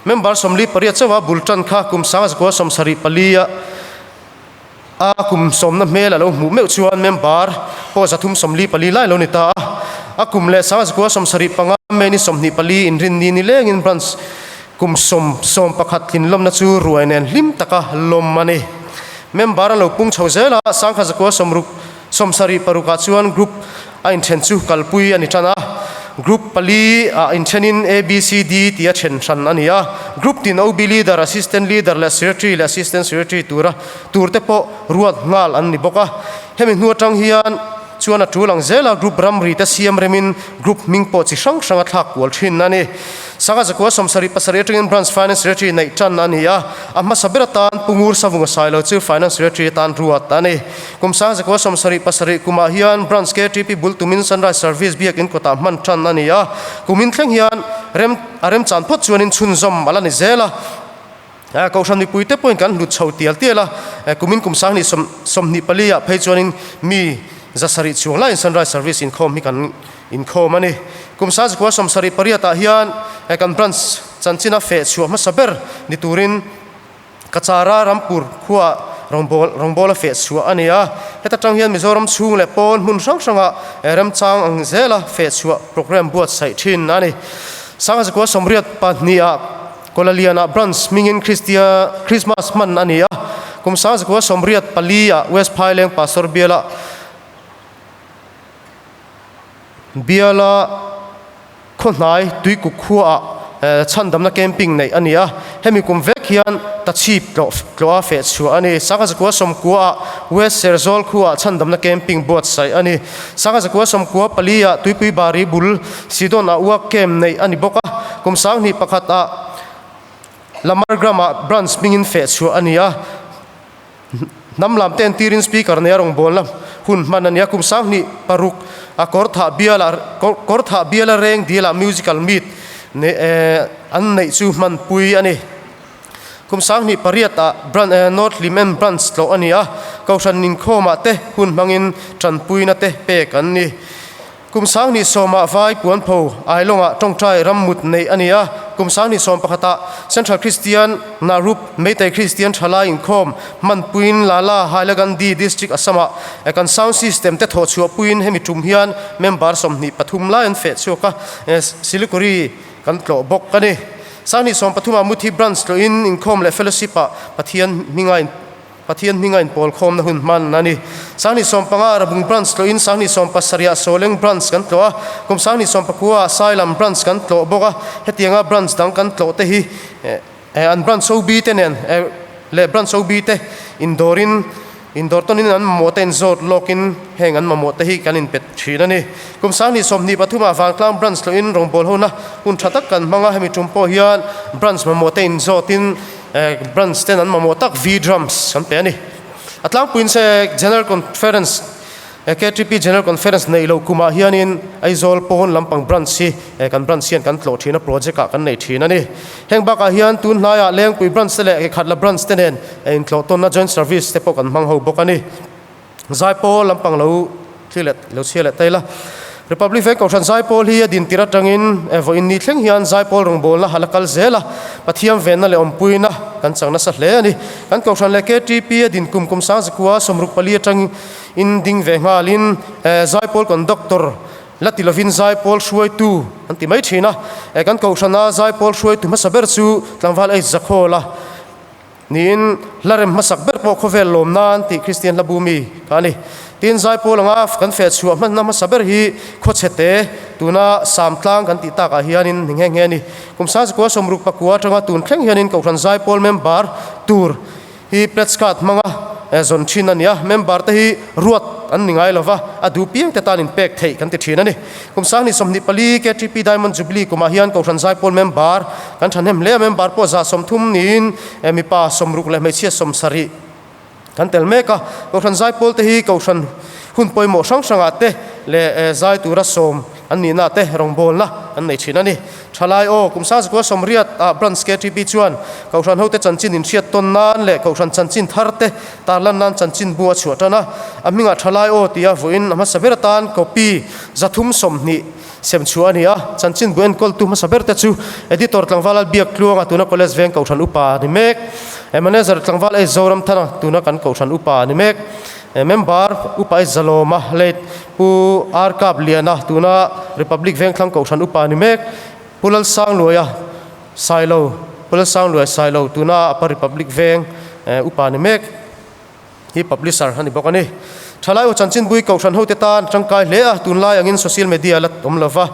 Member 48 chauha bul tan kha kum 1974 a a kum sawmna hmel a lo hmuh meuh chuan member pawh 344 lai lo ni ta a. A kum leh 1975 May ni 24 inrinni ni lengin branch kum sawm 11 tlinlawmna chu ruai nen hlim taka lawm a ni. Member a lo pung chho zel a, 1960 76 ah chuan group a inthen chu kalpui a ni tan a. Group pali ah inthenin A, B, C, D tia then hran a ni a. Group tin OB Leader, Assistant Leader leh Secretary leh Assistant Secretary tura tur te pawh ruat nghal an ni bawk a. Hemi hnu atang hian chuan a tul ang zel a, group ramri te siam remin group hming pawh chi hrang hrang a thlak kual thin a ni. Sangha zakua 77 atangin Branch Finance Secretary neih tan a ni a, a hmasa ber atan Pu Ngur Savunga Sailo chu Finance Secretary atan ruat a ni. Kum 1970 kumah hian Branch KTP bul tumin Sunrise Service biakin kawtah hman tan a ni a, kumin thleng hian rem a remchan phawt chuanin chhunzawm a la ni zel a. Kohhran mipuite pawhin kan hlut chho tial tial a, kumin kum 2024 ah phei chuanin mi 700 chuang laiin Sunrise Service inkhawm hi kan inkhawm a ni. Kum 1978 ah hian kan Branch chanchina feh chhuah hmasa ber ni turin Kachara Rampur khuaah rawngbâwl rawngbâwl a feh chhuah a ni a. Heta tang hian Mizoram chhung leh pawn hmun hrang hrangah remchang ang zela feh chhuah programme buatsaih thin a ni. 1982 ah Kolalianah Branch hmingin Christia Christmas hman a ni a. Kum 1984 ah West Phaileng Pastor biala biala Khawhnai Tuikuk khuaah chhandamna camping neih a ni a, hemi kum vek hian tachhip tlawh tlawha feh chhuah a ni. 1990 ah West Serzawl khuaah chhandamna camping buatsaih a ni. 1994 ah Tuipui Bari bul Sidon ah work camp neih a ni bawk a, kum 2001 ah Lamargram ah branch hmingin feh chhuah a ni a. Hnam lam te entirin speaker nei a rawn bawl na hun hman a ni a, kum 2006 a kawr thah bial ah kawr thah bial a reng dil ah musical meet nei eh an neih chu hman pui a ni. Kum 2008 ah bran eh North Hlimen branch tlawh a ni a, Kohhran inkhawm ah te hun hmangin tanpuina te pek an ni. Kum 2010 ah Vai Puanpho Ailawngah tawngtai rammut neih a ni a, kum 2011 ah Central Christian Narup Meitei Christian Thalai inkhawm hmanpuiin Lala Hailagandi District Assam ah kan sound system te thawh chhuahpuiin hemi tum hian member 23 lai an feh chhuak a, Siliguri kan tlawh bawk a ni. 2013 ah Muthi Branch tlawhin inkhawm leh fellowship ah Pathian hminga in. Pathian hminga inpawl khawmna hun hman a ni. 2015 Rabung Branch tlawhin 2017 ah Sawleng Branch kan tlawh a, kum 2019 ah Sailam Branch kan tlawh bawk a. Hetianga Branch dang kan tlawh te hi an Branch OB te nen leh Branch OB te indawrin indawr tawnin an mamawh te inzawt lawkin heng an mamawh te hi kan inpet thin a ni. Kum 2023 ah Vangtlang Branch tlawhin rawngbawl hona hun tha tak kan hmang a, hemi tum pawh hian Branch mamawh te inzawtin Branch ten an mamawh tak V drums kan pe a ni. A tlangpuiin se General Conference KTP General Conference neih loh kumah hianin Aizawl pawn lampang branch hi kan branch hian kan tlawh thin a, project ah kan nei thin a ni. Heng bakah hian tun hnaiah Lengpui branch te leh Kekhatla branch te nen intlawh tawnna joint service te pawh kan hmang ho bawk a ni. Zaipawl lampang lo thli leh lo chhia leh tail a. Republic Veng Kohhran Zaipawl hi a din tir atangin vawiin ni thleng hian Zaipawl rawngbawlna hal a kal zel a, Pathian venna leh awmpuina kan chang nasa hle a ni. Kan Kohhran leh KTP a din kum kum 1964 atangin ding ve nghalin Zaipawl Conductor la ti lovin Zaipawl hruaitu an ti mai thin a. Kan Kohhrana Zaipawl hruaitu hmasa ber chu Tlangval H Zakhawla Niin hla rem hmasak ber pawh khawvel lawm nan tih Kristian hla bu mi kha a ni. Tin, Zaipawl anga kan feh chhuah hmanna hmasa ber hi khawchhete tuna Samtlang kan tih takah hianin ni nghe nghe a ni. Kum 1969 atanga tun thleng hianin Kohhran Zaipawl member tur hi pledge card hmanga zawn thin a ni a, member te hi ruat an ni ngai lova, a duh piang te tan inpek theih kan ti thin a ni. Kum 2024 KTP Diamond Jubilee kumah hian Kohhran Zaipawl member kan thahnem hle a, member pawh 130 niin mipa 60 leh hmeichhia 70 kan tel mek a. Kohhran Zaipawl te hi Kohhran hun pawimawh hrang hrangah te leh zai tura sawm an nihna te rawngbawlna an nei thin a ni. Thalai aw, kum 1980 ah Branch KTP chuan Kohhran hote chanchin inhriat tawn nan leh Kohhran chanchin thar te tarlan nan chanchin bu a chhuah tan a. A hmingah Thalai aw tia vawiin a hmasa ber atan copy 320 sem chhuah a ni a. Chanchin bu enkawltu hmasa ber te chu Editor Tlangval Albiak Tluanga tuna College Veng Kohhran Upa a ni mek. Manager Tlangval H Zoramthana tuna kan Kohhran Upa a ni mek. Member Upa H Zalawma late Pu R Kap Liana tuna Republic Vengthlang Kohhran Upa ni mek, Pu Lalsangluaia Sailo, Pu Lalsangluaia Sailo tuna Upper Republic Veng Upa ni mek hi Publisher a ni bawk a ni. Thalai aw chanchinbui Kohhran hote tan tangkai hle a, tunlai angin social media la awm lova,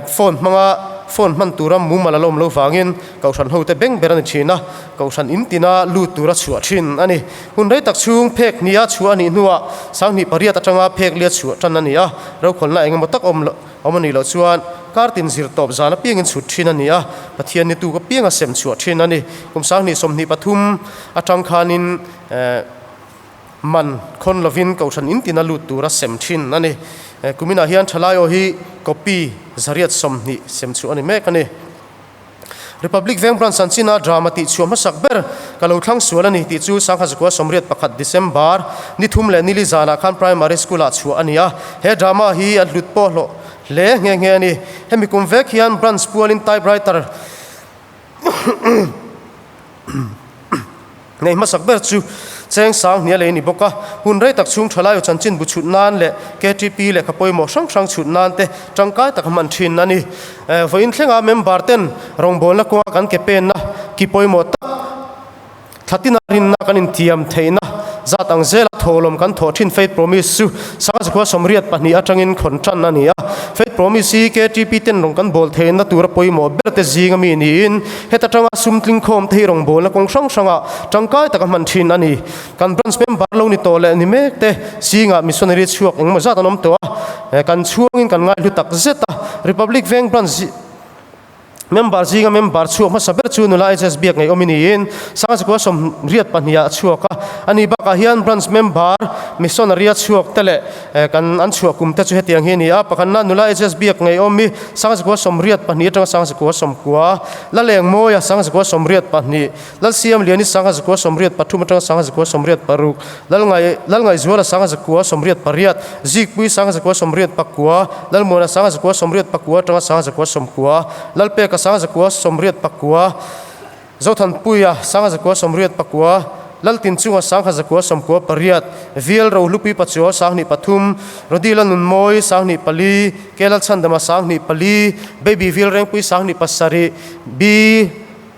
phone hmanga phone hman tura mumal a la awm lo vangin Kohhran hote beng ber a ni thin a, Kohhran in tina lut tura chhuah thin a ni. Hun rei tak chhung phek hnia chhuah a nih hnuah 2008 atanga phek lia chhuah tan a ni a, rokhawlna eng emaw tak awm awm a nih loh chuan kar tin zir tawp zan apiangin chhut thin a ni a, Pathian ni tuk apianga sem chhuah thin a ni. Kum 2023 atang khanin man khawn lovin Kohhran in tina lut tura sem thin a ni. Kuminah hian thalai aw hi copy 120 sem chhuah a ni mek a ni. Republic Veng Branch Sanchina drama tih chhuah hmasak ber ka lo thlang sual a ni tih chu 1981 December ni thum leh nili zanah khan Primary School ah chhuah a ni a, he drama hi a hlut pawh hlawh hle nghe nghe a ni. Hemi kum vek hian Branch pualin typewriter Nei hmasak ber chu cheng sang hnial ei ni bawk a, hun rei tak chhung thalai aw chanchin bu chhut nan leh KTP lehkha pawimawh hrang hrang chhut nan te tangkai tak hman thin a ni. Vawiin thlenga member ten rawngbawlna kawnga kan ke penna ki pawimawh tak thlatina rinna kan intiam theihna zat ang zela thawhlawm kan thawh thin Faith Promise chu 1982 atangin khawn tan a ni a. Faith Promise hi KTP ten rawng kan bawl theihna tura pawimawh ber te zing ami niin Heta tanga sum tling khawm te hi rawngbawlna kawng hrang hrangah tangkai taka hman thin a ni. Kan branch member lo ni tawh leh ni mek te zingah missionary chhuak engemaw zat an awm tawh a, kan chhuangin kan ngaihlu tak zet a. Republic Veng branch member zinga member chhuak hmasa ber chu nula HS Biak Ngaihawmi niin 1982 ah a chhuak a. Ani bakah hian branch member missionary a chhuak te leh Kan an chhuah kum te chu hetiang hi a ni a, pakhatna nula HS Biak Ngeiawmi 1982 atanga 1990, Lalengmawia 1982, Lalsiamliani 1983 atanga 1986, Lalngai Lalngaihzuala 1988, Zikpui 1989, Lalmuana 1989 atanga 1990, Lalpeka 1989, Zothanpuia, 1989, Laltinchunga, 1998, Vial Rohlupui Pachuau, 23, Rodila Nunmawi, 24, Kelalchhandama, 24, Baby Vial Rengpui, 27, B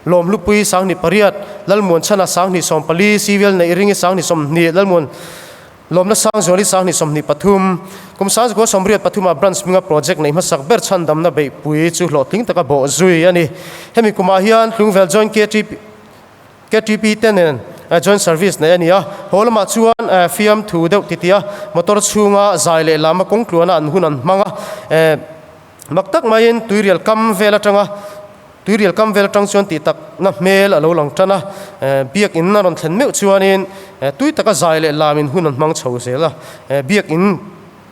Lawmhlupui, 28, Lalmuanchhana, 24, Sivial Neihringi, 20, Lalmuan Lawmna Sangzuali 2023, Kum 1983 ah Branch hminga project neih hmasak ber chhandamna beihpui chu hlawhtling taka bawh zui a ni. Hemi kumah hian Tlungvel Joint KTP KTP te nen joint service neih a ni a. Haw lamah chuan fiam thu deuh titia motor chhunga zai leh lama kawng tluana an hun an hmang a. Mak tak maiin tuirial kam vel atanga tuirial kam vel atang chuan tih takna hmel a lo lang tan a, biakin a rawn thlen meuh chuanin tui taka zai leh lamin hun an hmang chho zel a, biakin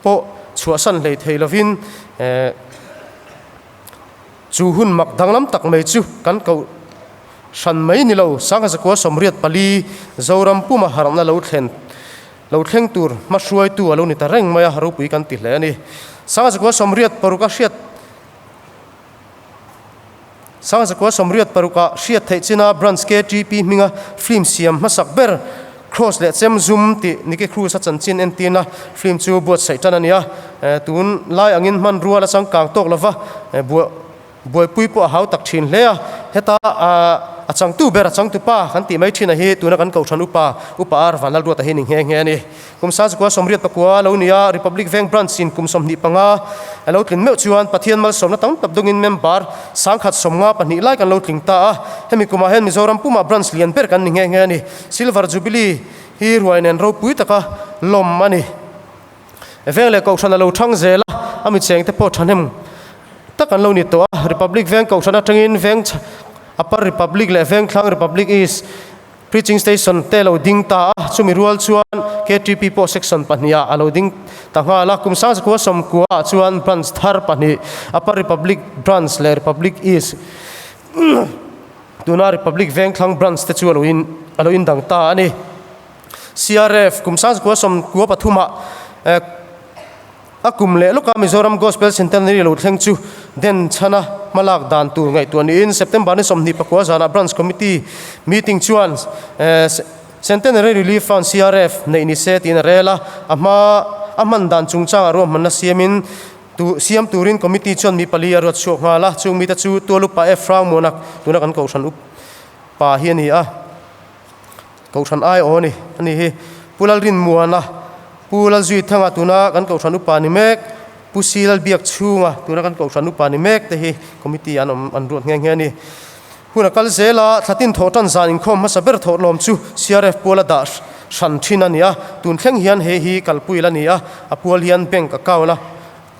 pawh chhuahsan hlei thei lovin chu hun mak danglam tak mai chu kan koh hran mai ni lo. 1984 Zoram puma harhna lo thlen Lo thleng tur hmahruaitu a lo ni ta reng mai a, ropui kan ti hle a ni. 1986 a hriat 1986 ah hriat theih china Branch KTP hminga film siam hmasak ber Cross leh Chem Zum tih Nicky Cruz a chanchin entirna film chu buatsaih tan a ni a. Tun lai angin hmanrua la changkang tawk lova buah Buaipui pawh a hau tak thin hle a, heta a changtu ber a changtu pa kan tih mai thin a hi tuna kan Kohhran upa, Upa Ar Vanlalruata hi ni nghe nghe a ni. Kum 1994 lo ni a, Republic Veng Branch in kum 25 a lo tlin meuh chuan Pathian malsawmna tam tak dawngin member 1052 lai kan lo tling ta a, hemi kumah hian Mizoram pumah branch lian ber kan ni nghe nghe a ni. Silver Jubilee. hi ruai nen ropui taka lawm a ni. Veng leh Kohhran a lo thang zel a, a mitcheng te pawh thahnem tak an lo ni tawh a. Republic Veng Kohhran atangin Veng Upper Republic leh Vengthlang Republic East Preaching Station te lo ding ta a, chumi rual chuan KTP pawh section pahnihah a lo ding ta nghal a. Kum 1990 ah chuan branch thar pahnih Upper Republic Branch leh Republic East tuna Republic Vengthlang Branch te chu a lo in a lo indang ta a ni. CRF kum 1993 ah A kum leh lawka Mizoram Gospel Centenary lo thleng chu den chhana hmalak dan tur ngaihtuah niin September ni 24 zanah Branch Committee meeting chuan Centenary Relief Fund, CRF, neih ni se tiin a rel a, a hma a hman dan chungchangah ruahmanna siamin tu siam turin Committee chuan mi pali a ruat chhuak nghal a, chung mite chu Tualupa F. Hrangmuanak tuna kan kohhran upa hi a ni a. Kohhran ai aw ni a ni hi. Pu Lalrinmuana, Pu Lalzuithanga tuna kan Kohhran upa ni mek, Pu Si Lalbiakchhunga tuna kan Kohhran upa ni mek te hi committee an awm an ruat nghe nghe a ni. Hun a kal zel a, thlatin thawh tan zan inkhawm hmasa ber thawh lawm chu CRF puala dah hran thin a ni a, tun thleng hian hei hi kalpui la ni a, a pual hian bank account a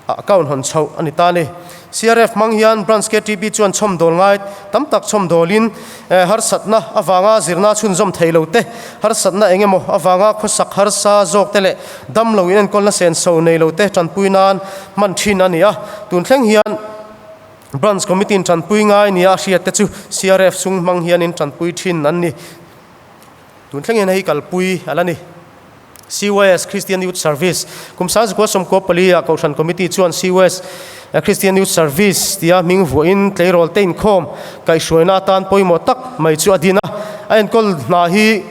Account hawn chhoh a ni ta a ni. CRF hmang hian Branch KTP chuan chhawmdawl ngai tam tak chhawmdawlin harsatna avanga zirna chhunzawm thei lo te, harsatna eng emaw avanga khawsak harsa zawk te leh dam lo inenkawlna senso nei lo te tanpui nan hman thin a ni a. Tun thleng hian Branch Committee in tanpui ngai nia a hriat te chu CRF chung hmang hianin tanpui thin an ni. Tun thleng hian hei kalpui a la ni. CYS, Christian Youth Service, Kum 1994 ah Kohhran Committee chuan CYS, Christian Youth Service, tia hming vuahin tleirawl te inkhawm kaihhruaina atan pawimawh tak mai chu a din a. A enkawl hna hi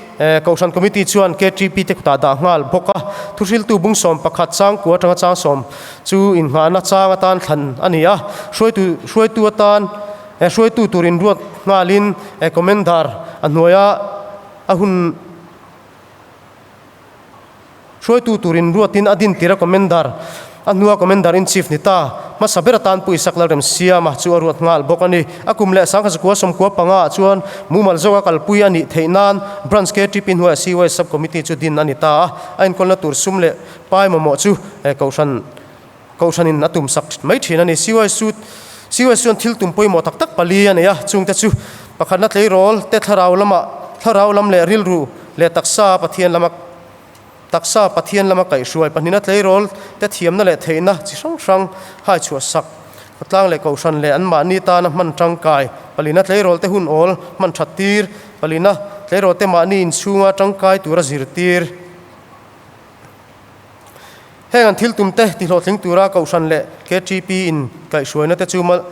Kohhran Committee chuan KTP te kutah dah nghal bawk a. Thuhriltu bung 11 changkua atanga chang sawm chu innghahna chang atan thlan a ni a. Hruaitu hruaitu atan hruaitu tur inruat nghalin Commander a hnuaia a hun Hruaitu turin ruatin a din tir a Commander, a hnua Commander in Chief ni ta hmasa ber atan Pu Isak Lalremsiama chu a ruat nghal bawk a ni. A kum leh 1995 ah chuan mumal zawka kalpui a nih theih nan Branch KTP hnuaiah CY Sub Committee chu din a ni ta a, a enkawlna tur sum leh pai mamawh chu Kohhran Kohhranin a tum sak mai thin a ni. CY chu CY chuan thil tum pawimawh tak tak pali a nei a, chungte chu pakhatna tleirawl te thlarau lamah thlarau lam leh rilru leh taksa Pathian lama taksa Pathian lama kaihhruai pahnihna tleirawl te thiamna leh theihna chi hrang hrang hai chhuah sak khawtlang leh kohhran leh anmahni tana hman tangkai palina tleirawl te hun awl hman that tir palina tleirawl te mahni inchhunga tangkai tura zirtir. Heng an thil tum te tihlawhtling tura Kohhran leh KTP in kaihhruaina te chu mal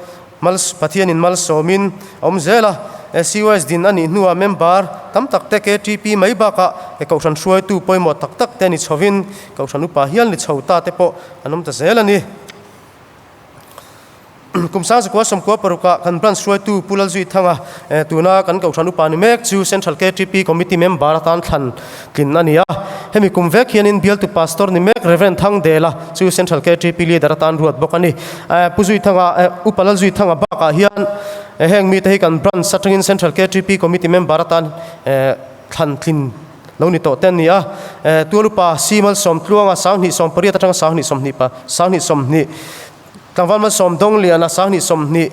mal Pathian in malsawmin a awm zel a. CYS din a nih hnuah member tam tak te KTP mai bakah Kohhran hruaitu pawimawh tak tak te ni chhovin Kohhran upa hial ni chho ta te pawh an awm ta zel a ni. Kum 1996 ah kan branch hruaitu Pu Lalzuithanga tuna kan Kohhran upa ni mek chu Central KTP Committee member atan thlan tlin a ni a. Hemi kum vek hianin bialtu pastor ni mek Rev. Thangdela chu Central KTP leader atan ruat bawk a ni. Pu Zuithanga, Upa Lalzuithanga bakah hian heng mite hi kan branch atangin Central KTP Committee member atan thlan tlin lo ni tawh te an ni a. Tualupa Si Malsawmtluanga 2018 atanga 2020 Tlangval Malsawm Dawngliana 2020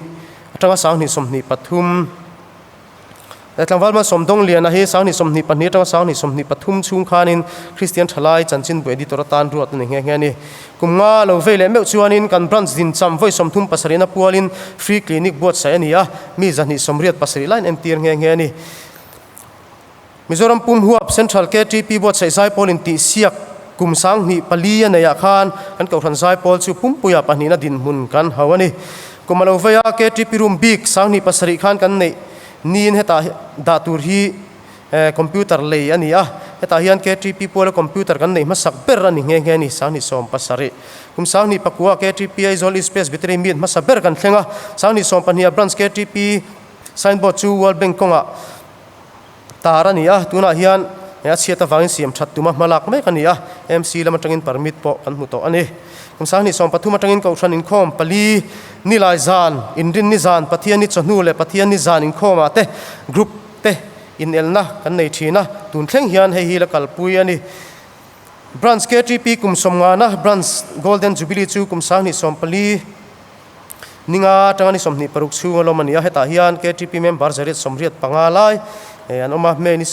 atanga 2023 Tlangval Malsawm Dawngliana hi 2022 atanga 2023 chhung khanin Kristian Thalai Chanchinbu Editor atan ruat a ni nghe nghe a ni. Kum nga lo vei leh meuh chuanin kan branch din cham vawi 37 na pualin Free Clinic buatsaih a ni a, mi 287 lain entir nghe nghe a ni. Mizoram pum huap Central KTP buatsaih zaipawl intihsiak kum 2004 a neihah khan kan Kohhran zaipawl chu pumpuia pahnihna dinhmun kan hau a ni. Kum a lo vei a, KTP room bik 2007 khan kan neih niin hetah dah tur hi computer lei a ni a, hetah hian KTP puala computer kan neih hmasak ber a ni nghe nghe a ni, 2017. Kum 2009 ah KTP Aizawl East Presbytery meet hmasa ber kan thleng a, 2012 ah Branch KTP signboard chu World Bank kawngah Tar a ni a, tunah hian a chhiat avangin siam that tuma hma lak mek a ni a, MC lam atangin permit pawh kan hmu tawh a ni. Kum 2013 atangin Kohhran inkhawm pali Nilai zan, Inrinni zan, Pathianni chawhnu leh Pathianni zan inkhawmah te group te inelna kan nei thin a, tun thleng hian hei hi la kalpui a ni. Branch KTP kum sawmngana Branch Golden Jubilee chu kum 2014 ninga atanga ni 26 chhung a lawm a ni a, hetah hian KTP member 185 lai an awm a, May ni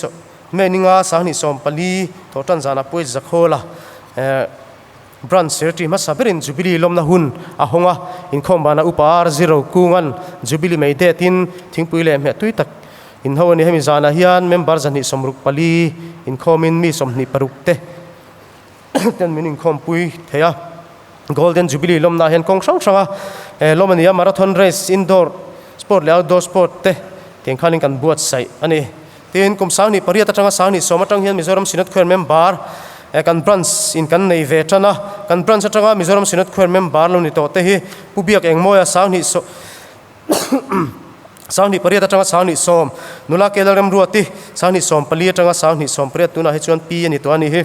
May ninga 2014 thawhtan zanah Puai Zakhawla Branch Secretary hmasa berin Jubilee lawmna hun a hawng a, inkhawm banah Upa R Zero Kunga'n Jubilee mei detin thingpui leh hmeh tui tak inho a ni. Hemi zanah hian member 264 inkhawmin mi 26 te ten min inkhawmpui thei a. Golden Jubilee lawmnaah hian kawng hrang hranga lawm a ni a, marathon race, indoor sport leh outdoor sport te tiang khanin kan buatsaih a ni. Tin, kum 2008 atanga 2010 atang hian Mizoram Synod Choir member kan branch in kan nei ve tan a. Kan branch atanga Mizoram Synod Choir member lo ni tawh te hi Pu Biak Engmawia 2008 atanga 2010, Nula Kelal Remruati 2014 atanga 2018 tunah hi chuan Pi a ni tawh a ni hi.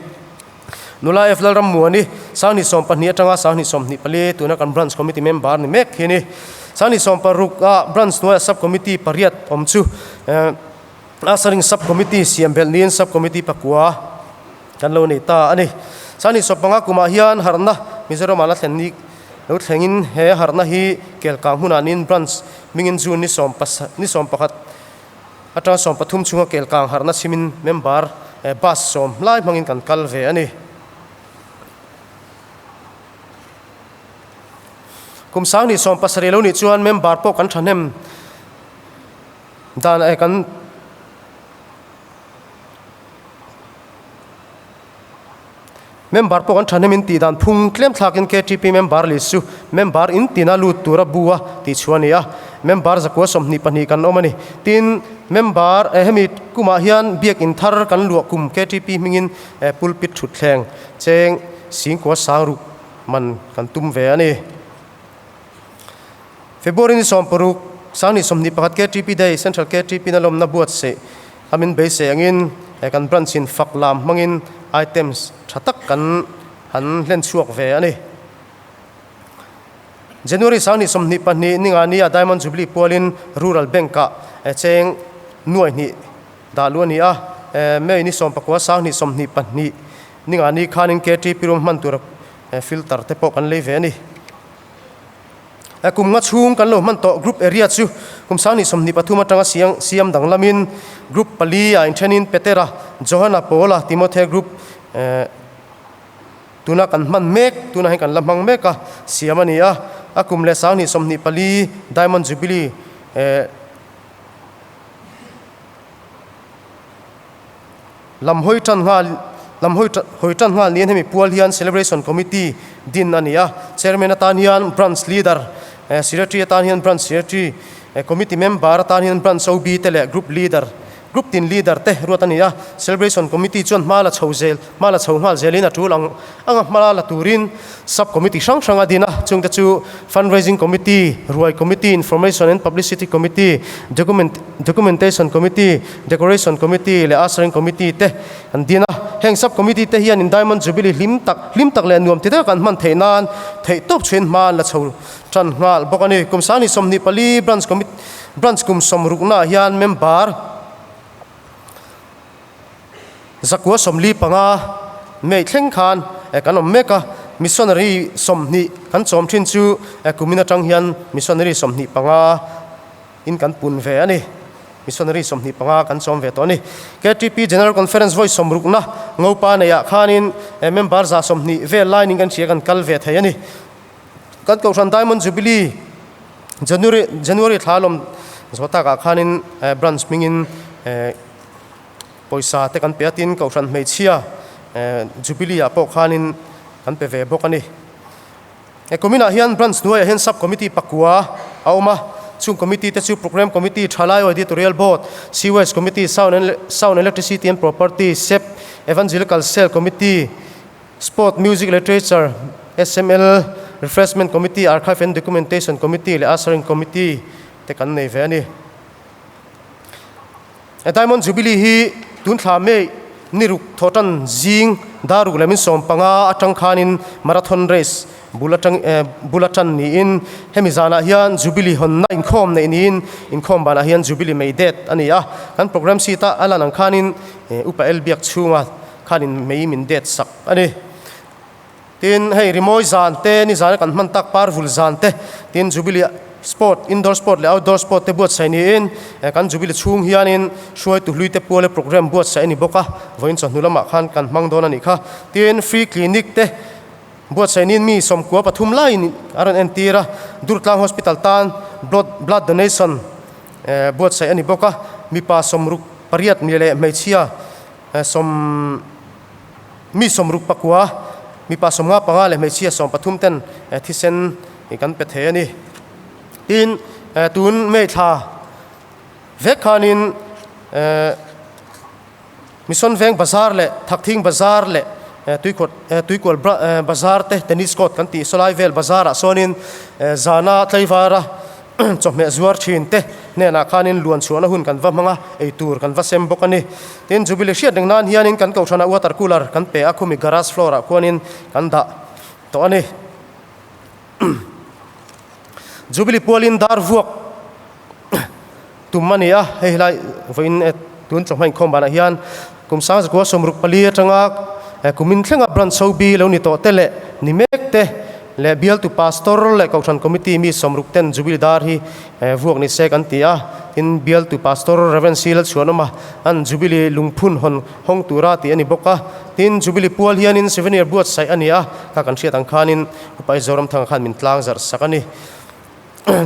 Nula F Lalrammuani 2012 atanga 2024 tuna kan branch committee member ni mek hi a ni. 2016 ah branch hnuaiah sub committee pariat awm chu Ushering sub committee siam belh niin sub committee pakua kan lo nei ta a ni. 2015 kumah hian harhna Mizoramah la thlen ni lo thlengin he harhna hi Kelkang hmunah niin branch hmingin June ni 11 Atanga 13 chhunga kelkang harhna chhimin member bus sawm lai hmangin kan kal ve a ni. Kum 2017 lo nih chuan member pawh kan thahnem dan kan Member pawh kan thahnemin tih dan phung tlem thlakin KTP member list chu member in tina lut tura bu a tih chhuah a ni a, member zakua 22 kan awm a ni. Tin, member eh hemi kumah hian biakin thar kan luah kum KTP hmingin pulpit thutthleng cheng singkua sang ruk man kan tum ve a ni. February ni 16, 2021 KTP Day, Central KTP na lawmna buatsaih a min beisei angin he kan branch in fak lam hmangin items tha tak kan han hlen chhuak ve a ni. January 2022 ninga nia Diamond Jubilee pualin Rural Bank ah cheng nuai hnih dah luh a ni a, May ni 19 2022 ninga ni khanin KTP room hman tur filter te pawh kan lei ve a ni. Kum nga chhung kan lo hman tawh group area chu kum 2023 atanga siang siam danglamin group pali ah inthenin Petera, Johana, Paula, Timothe group tuna kan hman mek tunah hian kan la hmang mek a siam a ni a. A kum leh 2024 Diamond Jubilee Lam hawi tan nghal Lam hawi hawi tan nghal niin hemi pual hian Celebration Committee din a ni a. Chairman atan hian Branch Leader, Secretary atan hian Branch Secretary, Committee Member atan hian Branch OB te leh Group Leader, Group tin Leader te ruat a ni a. Celebration Committee chuan hma la chho zel hma la chho nghal zelin a tul ang anga hma la turin Sub Committee hrang hrang a din a. Chungte chu Fundraising Committee, Ruai Committee, Information and Publicity Committee, Document Documentation Committee, Decoration Committee leh Ushering Committee te an din a. Heng Sub Committee te hianin Diamond Jubilee hlim tak hlim tak leh nuam ti deuh kan hman theih nan theih tawp chhuin hma an la chho tan nghal bawk a ni. Kum 2024 Branch Committee Branch kum sawmruknaah hian member 145 May thleng khan kan awm mek a, missionary 20 kan chawm thin chu kumin atang hian missionary 25 in kan pun ve a ni. Missionary 25 kan chawm ve tawh a ni. KTP General Conference vawi sawmrukna Ngopa neiah khanin member 120 vel laiin kan hria kan kal ve thei a ni. Kan Kohhran Diamond Jubilee January January thla lawm zawh takah khanin branch hmingin Pawisa te kan pe a tin Kohhran hmeichhia Jubilee ah pawh khanin kan pe ve bawk a ni. He kuminah hian branch hnuaiah hian sub committee pakua a awm a, chung committee te chu Programme Committee, Thalai Editorial Board, Sewage Committee, Sound and Sound Electricity and Property, sep, Evangelical Cell Committee, Sport, Music, Literature, SML, Refreshment Committee, Archive and Documentation Committee leh Ushering Committee te kan nei ve a ni. Diamond Jubilee hi tun thla May ni ruk thawhtan zing Daruk leh min 15 atang khanin marathon race bul atang bul atan niin hemi zanah hian Jubilee hawnna inkhawm neih niin inkhawm banah hian Jubilee mei det a ni a. Kan program sheet a a lan ang khanin Upa El biak chhunga khanin mei min det sak a ni. Tin, hei rimawi zan te, nizana kan hman tak par vul zan te, tin Jubilee sport, indoor sport leh outdoor sport te buatsaih niin kan Jubilee chhung hianin hruaitu hlui te puala program buatsaih a ni bawk a, vawiin chawhnu lamah khan kan hmang dawn a nih kha. Tin, free clinic te buatsaih niin mi 13 laiin a rawn entir a, Durtlang Hospital tan blood blood donation buatsaih a ni bawk a, mipa 68 mi leh hmeichhia sawm. Mi 69, mipa 55 leh hmeichhia 13 ten thisen kan pe thei a ni. Tin, tun May thla vek khanin Mission Veng Bazar leh Thakthing Bazar leh Tuikual Bazar te Tennis Court kan tih sawlai vel bazarah sawnin zana tleivara Chawhmeh zuar thin te hnenah khanin luan chhuahna hun kan va hmang a, ei tur kan va sem bawk a ni. Tin, Jubilee hriat reng nan hianin kan kohhranah water cooler kan pe a, khumi garage floor ah khuanin kan dah tawh a ni. Jubilee pualin dar vuak tum a ni a, hei helai vawiin e tun chawhma inkhawm banah hian kum 1964 atanga kumin thlenga branch sobi lo ni tawh te leh ni mek te leh bialtu pastor leh kohhran committee mi 60 ten Jubilee dar hi vuak ni se kan ti a, tin bialtu pastor Rev. C Lalchhuanawma an Jubilee lungphun hawn hawng tura tih a ni bawk a, tin Jubilee pual hianin souvenir buatsaih a ni a, kha kan hriat ang khanin Upa Zoramthanga khan min tlang zarh sak a ni.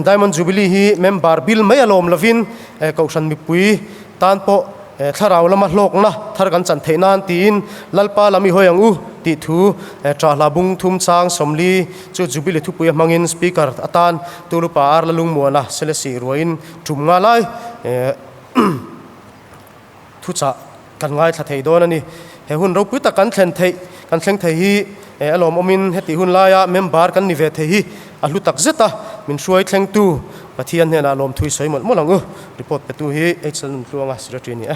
Diamond Jubilee hi member bil mai a lawm lovin Kohhran mipui tan pawh thlarau lama hlawkna thar kan chan theih nan tiin Lalpa lam i hawi ang u tih thu Ṭahla bung thum chang 40 chu Jubilee thupui a hmangin Speaker atan Tulupa Arla Lungmuana Selesih ruaiin tum nga lai Thuchah kan ngaithla thei dawn a ni. He hun ropui tak kan thlen theih, kan thleng thei hi a lawmawmin hetih hun laia member kan ni ve thei hi a hlu tak zet a, min hruai thlengtu Pathian hnenah lawmthui sawi mawlh mawlh ang u. Report petu hi HL Nuntluanga Secretary a ni e.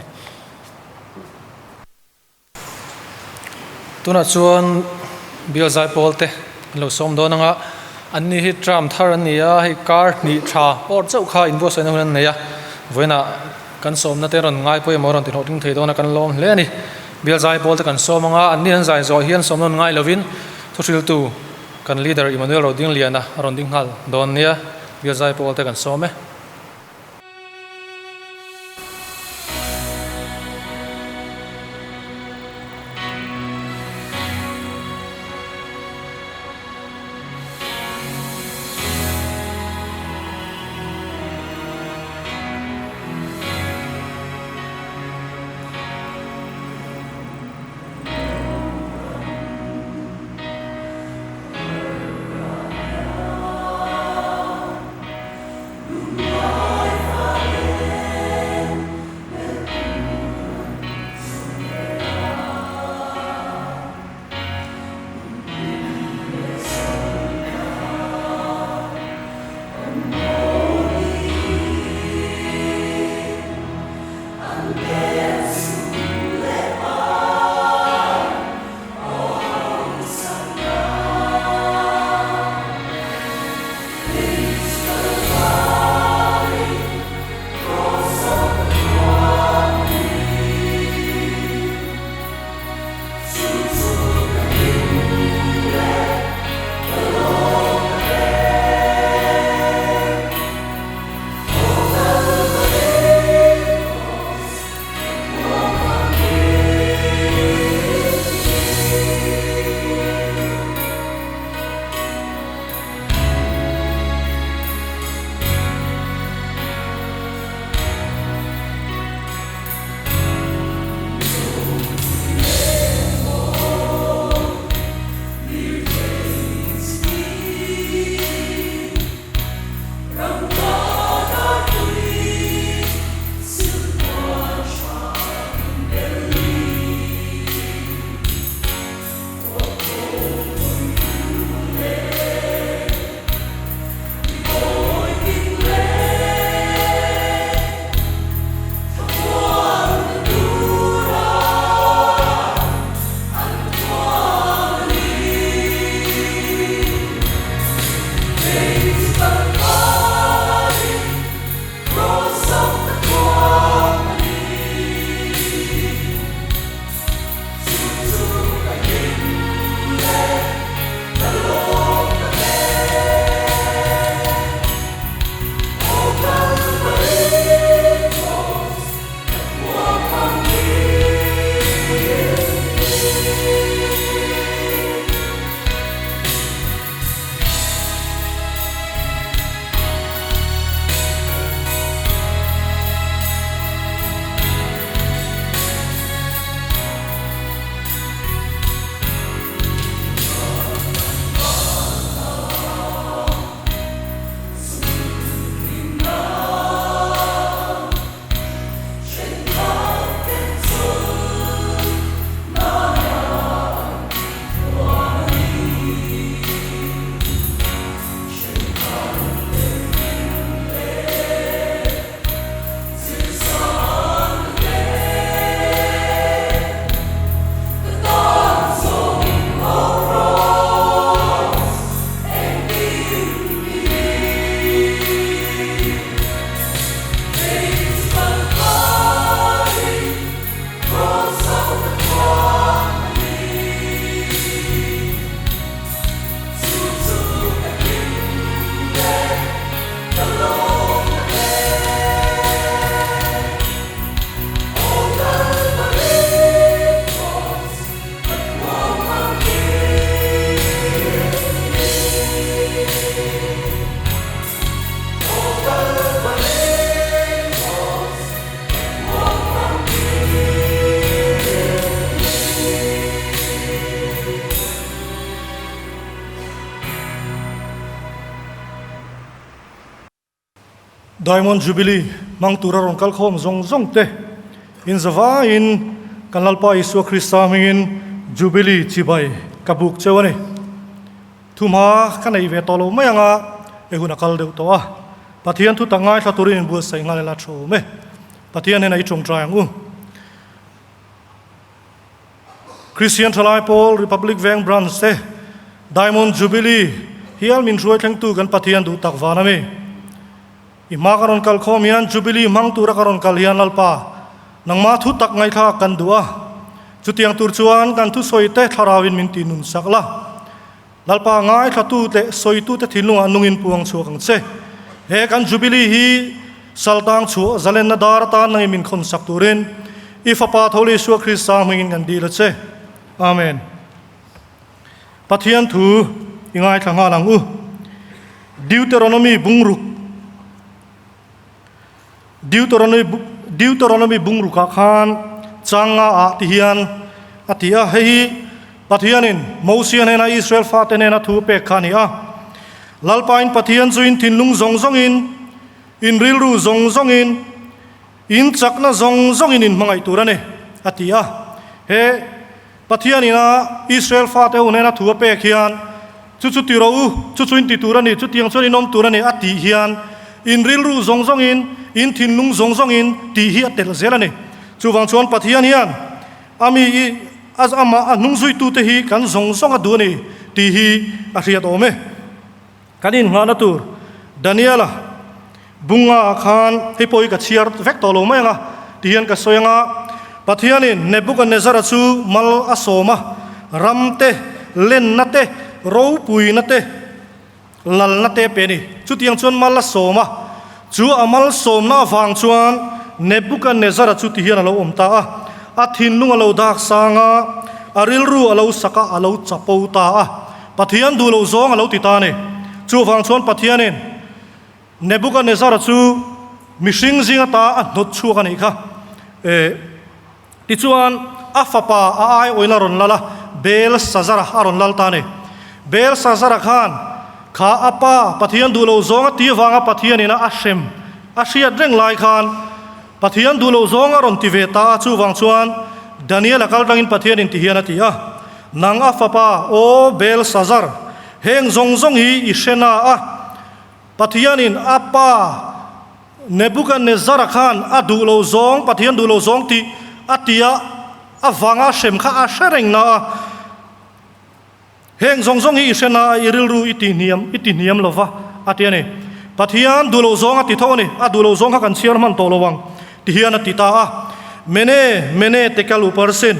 Tunah chuan Bial Zaipawl te an lo sawm dawn anga anni hi tram thar an ni a, hei kar hnih tha awr chauh kha inbuatsaihna hun an nei a, vawiinah kan sawmna te rawn ngai pawimawh rawn tihlawhtling thei dawn a kan lawm hle a ni. Bial Zaipawl te kan sawm anga anni an zai zawh hian sawmna an ngai lovin thuhriltu kan leader Emmanuel Rodingliana a rawn ding nghal dawn nia, Bial Zaipawl te kan sawm e. Diamond Jubilee hmang tura rawn kal khawm zawng zawng te inzavaiin kan Lalpa Isua Krista hmingin Jubilee chibai ka buk cheu a ni. Thumha ka nei ve tawh lo mai anga e hun a kal deuh tawh a, Pathian thu tak ngaithla turin inbuatsaih nghal ila tha awm e. Pathian hian a i tawngtai ang u. Kristian Thalai Pawl Republic Veng Branch te Diamond Jubilee hial min hruai thlengtu kan Pathian duh tak van a mi. I hma ka rawn kal khawm hian Jubilee hmang tura ka rawn kal hian Lalpa, nangmah thu tak ngaihthlak kan duh a. Chutiang tur chuan kan thusawi te thlarauin min ti nun sak la. Lalpa ngaithlatu leh sawitute thinlungah nungin puang chhuak ang che. He kan Jubilee hi saltang chhuah zalenna dar atan nangin min khawn sak turin i Fapa Tho Isua Krista hmingin kan dil a che. Amen. Pathian thu i ngaithla nghal ang u. Deuteronomy bungruk Deuteronomy Deuteronomy bungrukah khan changa ah ti hian a ti a, hei hi Pathianin Mosia hnena Israel fate hnena thu pek kha a ni a. Lalpain Pathian chu in thinlung zawng zawngin, in rilru zawng zawngin, in chakna zawng zawngin in hmangaih tur a ni, a ti a. He Pathianin a Israel fate ho hnena thu a pek hian, Chu chu ti rawh u, chu chu in ti tur a ni, chutiang chuan in awm tur a ni, a tih hian in rilru zawng zawngin, in thinlung zawng zawngin tih hi a telh zel a ni. Chuvang chuan Pathian hian a mi i a amah a hnung zuitute hi kan zawng zawng a duh a ni tih hi a hriat awm e. Kan inngahna tur Daniela bunga ah khan hei pawh hi ka chhiar vek tawh lo mai ang a ti hian ka sawi ang a, Pathianin Nebuchadnezzar-a chu mal a sawm a, ram te, lenna te, ropuina te, lalna te pe a ni. Chutiang chuan mal a sawm a, chu a mal sawmna avang chuan Nebuchadnezzar-a chu ti hian a lo awm ta a, a thinlung a lo dak sang a, a rilru a lo sak a, a lo chapo ta a. Pathian duh loh zawng a lo ti ta a ni. Chuvang chuan Pathianin Nebuchadnezzar-a chu mihring zing ata a hnawt chhuak a nih kha. E, tichuan a fapa a aiawin a rawn lal a, Belshazzar-a a rawn lal ta a ni. Belshazzar-a khan kha a pa Pathian duh loh zawng a ti avanga Pathianin a hrem a hriat reng lai khan Pathian duh loh zawng a rawn ti ve ta a, chuvang chuan Daniel-a kal tangin Pathianin ti hian a ti a, Nang a fapa, aw Belshazzar, heng zawng zawng hi i hre na a, Pathianin a pa Nebuchadnezzar-a khan a duh loh zawng, Pathian duh loh zawng tih a ti a, a vanga hrem kha a hre reng na a. Heng zawng zawng hi i hre na a, i rilru i tihniam, i tihniam lo va, a ti a ni. Pathian duh loh zawng a ti tho a ni, a duh loh zawng kha kan chhiar hman tawh lo ang, ti hian a ti ta a. Mene, Mene tekel uparsin.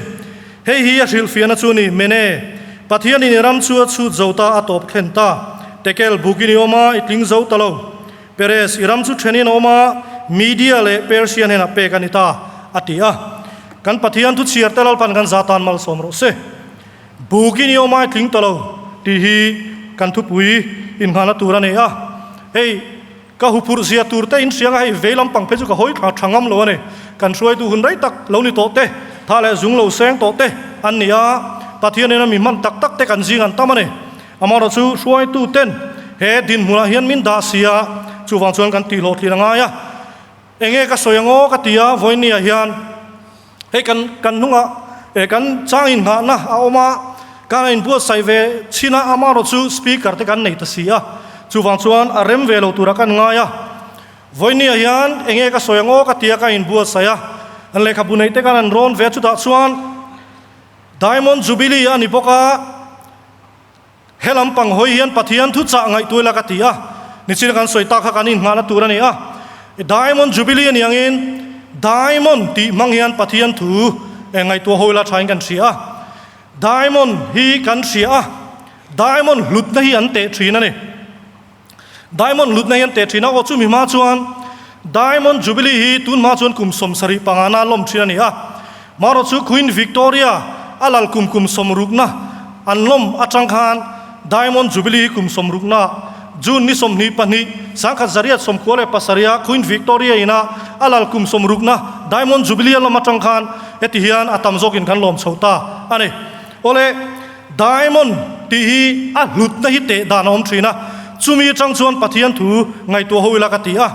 Hei hi a hrilhfiahna chu a ni, Mene, Pathianin i ram chu a chhut zo ta, a tawp thlen ta. Tekel, bukin i awm a, i tling zo ta lo. Peres, i ram chu thenin a awm a, Media leh Persia hnenah pek a ni ta, a ti a. Kan Pathian thu chhiar te Lalpan kan za tan malsawm rawh se. Bukin i awm a, i tling ta lo, tih hi kan thupui innghalna tur a ni a. Hei. Ka huphurh zia tur te in hriang a, hei vei lampang phei chu ka hawi thla tha ngam lo a ni. Kan hruaitu hun rei tak lo ni tawh te, tha leh zung lo seng tawh te an ni a, Pathianin a mi hman tak tak te kan zing an tam a ni. Amaherawh chu hruaitu ten he dinhmunah hian min dah si a, chuvang chuan kan tih hlawhtlin a ngai a. Enge ka sawi ang aw ka ti a, vawinia hian hei kan kan hnungah eh kan chang inngahna a awm a, kan a inbuatsaih ve chhin a, amaherawh chu speaker te kan nei ta si a, chuvang chuan a rem ve lo turah kan ngai a. Vawinia hian enge ka sawi ang aw ka ti a, ka inbuatsaih a, an lehkhabu neih te kan an rawn ve a, chutah chuan Diamond Jubilee a ni bawk a, He lampang hawi hian Pathian thu chah ngaihtuah ila ka ti a, nichina kan sawi tak kha kan inngahna tur a ni a. Diamond Jubilee a ni angin Diamond tih hmang hian Pathian thu ngaihtuah hawi ila thain kan hria a. Diamond hi kan hria a, Diamond hlutna hi an teh thin a ni. Diamond hlutna hi an teh thin a, aw chumi hma chuan Diamond Jubilee hi tun hma chuan kum 70 pangana lawm thin a ni a, marawh chu Queen Victoria a lal kum kum sawmrukna an lawm atang khan Diamond Jubilee hi kum sawmrukna June ni 22 1997 Queen Victoria ina a lal kum sawmrukna Diamond Jubilee a lawm atang khan heti hian a tam zawkin kan lawm chho ta a ni. Awle. Diamond tih hi a hlutna hi teh dan a awm thin a, chumi atang chuan Pathian thu ngaihtuah ho ila ka ti a.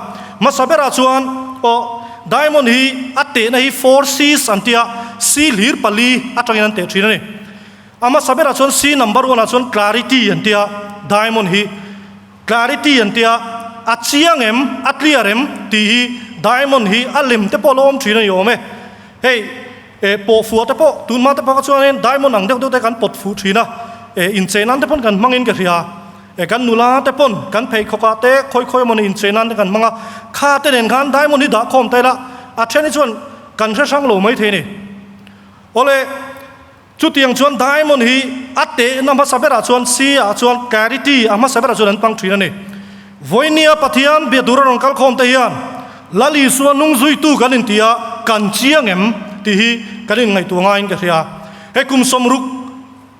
Hmasa berah chuan aw diamond hi a tehna hi 4 Cs an tia, C hlir pali atangin an teh thin a ni. A hmasa berah chuan C number one ah chuan clarity an tia, diamond hi clarity an tia, a chiang em, a clear em tih hi diamond hi a lem te pawh a la awm thin a ni awm e. Hei eh pawh fuah te pawh tun hma te pawh kha chuanin diamond ang deuh deuh te kan pawt fuh thin a, eh inchei nan te pawn kan hmangin ka hria. Eh kan nula te pawn kan pheikhawk ah te khawi khawi emaw ni inchei nan te kan hmang a, kha te nen khan diamond hi dah khawm ta ila a then hi chuan kan hre hrang lo mai thei a ni. Awle chutiang chuan diamond hi a tehna hmasa berah chuan C ah chuan clarity a hmasa berah chuan an hmang thin a ni. Vawinia Pathian bia tura rawn kal khawm te hian Lal Isua nung zuitu kan inti a, kan chiang em tih hi kan inngaihtuah ngaiin ka hria. Hei kum 60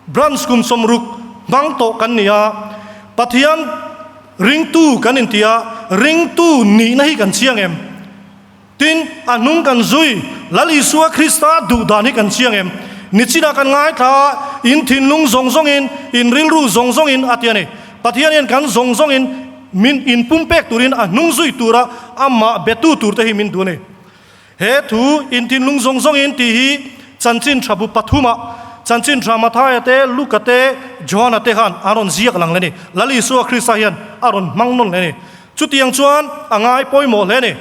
Branch kum 60 hmang tawh kan ni a, Pathian ringtu kan inti a, ringtu nihna hi kan chiang em? Tin, a hnung kan zui, Lal Isua Krista duh dan hi kan chiang em? Nichinah kan ngaithla a, in thinlung zawng zawngin, in rilru zawng zawngin a ti a ni. Pathian hian kan zawng zawngin min inpumpek turin a hnung zui tura amah betu turte hi min duh a ni. He thu, in thinlung zawng zawngin tih hi chanchin tha bu pathumah chanchin tha Mathaia te, Luka te, Johana te khan an rawn ziak lang le ni. Lal Isua Krista hian a rawn hmang nawn le ni. Chutiang chuan a ngai pawimawh hle a ni.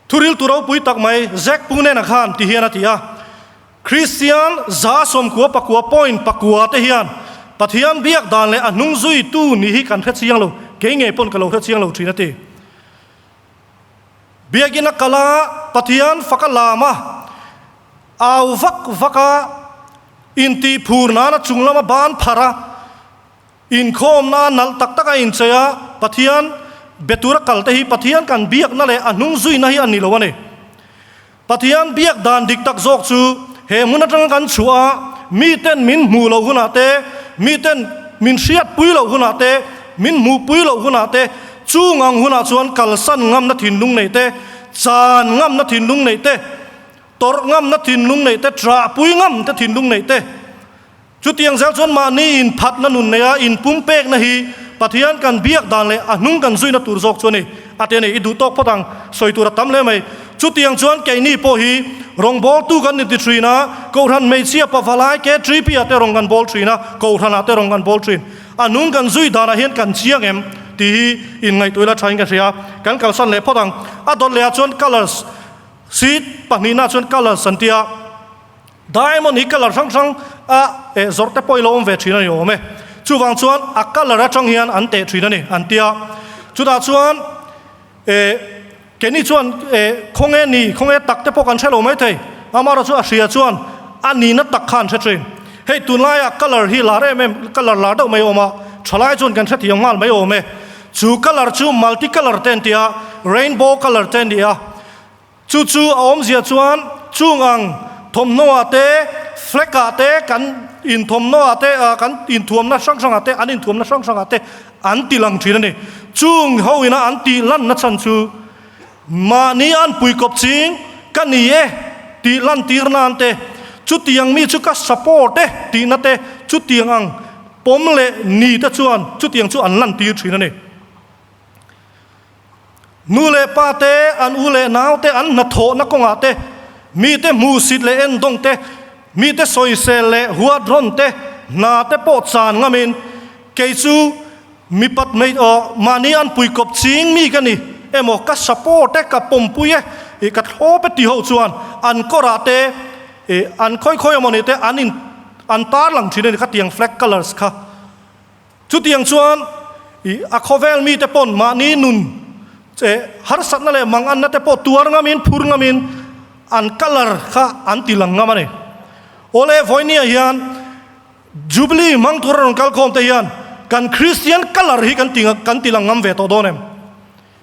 Thuriltu ropui tak mai Zack Punena khan ti hian a ti a, Kristian 99 point pakua te hian Pathian biak dan leh a hnung zuitu ni hi kan hre chiang lo, kei ngei pawn ka lo hre chiang lo thin a ti. Biakinn a kal a, Pathian fak a lam a, au vak vak a, intihphur nana chung lama ban phar a, Inkhawmna nalh tak tak a inchei a, Pathian be tura kal te hi Pathian kan biakna leh a hnung zuina hi a ni lo a ni. Pathian biak dan dik tak zawk chu he hmun atanga kan chhuah a, miten min hmuh loh hunah te, miten min hriatpui loh hunah te, min hmuhpui loh hunah te, chung ang hunah chuan kalsan ngamna thinlung neih te, chan ngamna thinlung neih te, tawrh ngamna thinlung neih te, ṭahpui ngam te thinlung neih te, Chutiang zel chuan mahni inphatna nun neia inpumpekna hi Pathian kan biak dan leh a hnung kan zuina tur zawk chu a ni. A ti a ni, i duh tawk phawt ang, sawi tur a tam hle mai. Chutiang chuan keini pawh hi rawngbawltu kan inti thin a, Kohhran hmeichhia pavalai KTP ah te rawng kan bawl thin a, Kohhran ah te rawng kan bawl thin. A hnung kan zui danah hian kan chiang em tih hi inngaihtuah ila thain ka hria. Kan kalsan leh phawt ang. A dawt lehah chuan colours, seat pahnihna ah chuan colours an ti a. Diamond hi colour hrang hrang a eh zawrh te pawh i lo awm ve thin a ni awm e. Chuvang chuan a colour atang hian an teh thin a ni an ti a. Chutah chuan eh keini chuan eh khawnge ni khawnge tak te pawh kan hre lo mai thei. Amaherawhchu chu a hria chuan a nihna tak kha an hre thin. Hei tunlaiah colour hi lar em em colour lar deuh mai a awm a, thalai chuan kan hrethiam nghal mai awm e. Chu colour chu multi colour te an ti a, rainbow colour te an ni a. Chu chu a awmzia chuan chung ang thawmhnaw ah te, flag ah te, kan inthawmhnaw ah te, kan inthuamna hrang hrang ah te, an inthuamna hrang hrang ah te an ti lang thin a ni. Chung ho ina an tih lanna chhan chu mahni an pui kawp ching ka ni e tih lan tir nan te, chutiang mi chu ka support e tihna te, chutiang ang pawm leh ni te chuan chutiang chu an lan tir thin a ni. Nu leh pa te, an u leh nau te, an hnathawhna kawngah te, mite hmuhsit leh endawng te, mite sawisel leh huat rawn te, hna te pawh chan ngamin, kei chu mipat hmei aw mahni an pui kawp ching mi ka ni emaw ka support e, ka pawmpui e, ih ka thlawp e ti ho chuan an kawrah te, ih an khawi khawi emaw ni te an in an tarlang thin a ni khatiang flag colours kha. Chutiang chuan i a khawvel mite pawn mahni nun che harsatna leh manganna te pawh tuar ngamin phur ngamin an colour kha an ti lang ngam a ni. Awle vawinia hian Jubilee hmang tur a rawn kal khawm te hian kan Christian colour hi kan ti kan ti lang ngam ve tawh dawn em?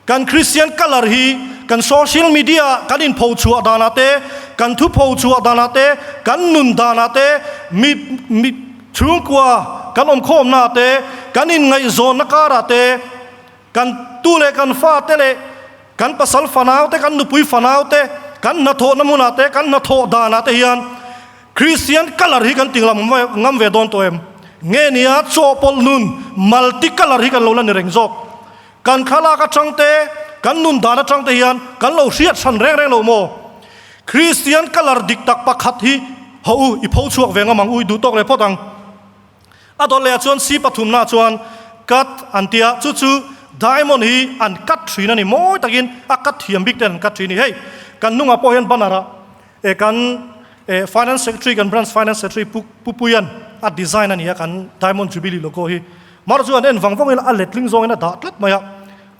Kan Christian colour hi kan social media ah kan in pho chhuah danah te, kan thu pho chhuah danah te, kan nun danah te, mi mi chhungkua kan awm khawmna ah te, kan in ngaihzawnna karah te, kan tu leh kan fa te leh kan pasal fanau te, kan nupui fanau te, kan hnathawhna hmunah te, kan hnathawh danah te hian Christian colour hi kan ti ngam ve dawn tawh em? Nge nia chawhpawlh nun multi colour hi kan lo la ni reng zawk. Kan thlalak atang te, kan nun dan atang te hian kan lo hriat hran reng reng lo maw? Kristian colour dik tak pakhat hi ho u i pho chhuak ve ngam ang u i duh tawk leh phawt ang. A dawt leh ah chuan si pathumna ah chuan cut an tia chu chu diamond hi an cut thin a ni mawi takin a cut thiam bik ten an cut thin a ni. Hei kan hnungah pawh hian banner ah eh kan eh finance secretary kan branch finance secretary pu pu Puian a design a ni a kan diamond jubilee logo hi mar chu an en vang vang ila a letling zawngin a dah tlat mai a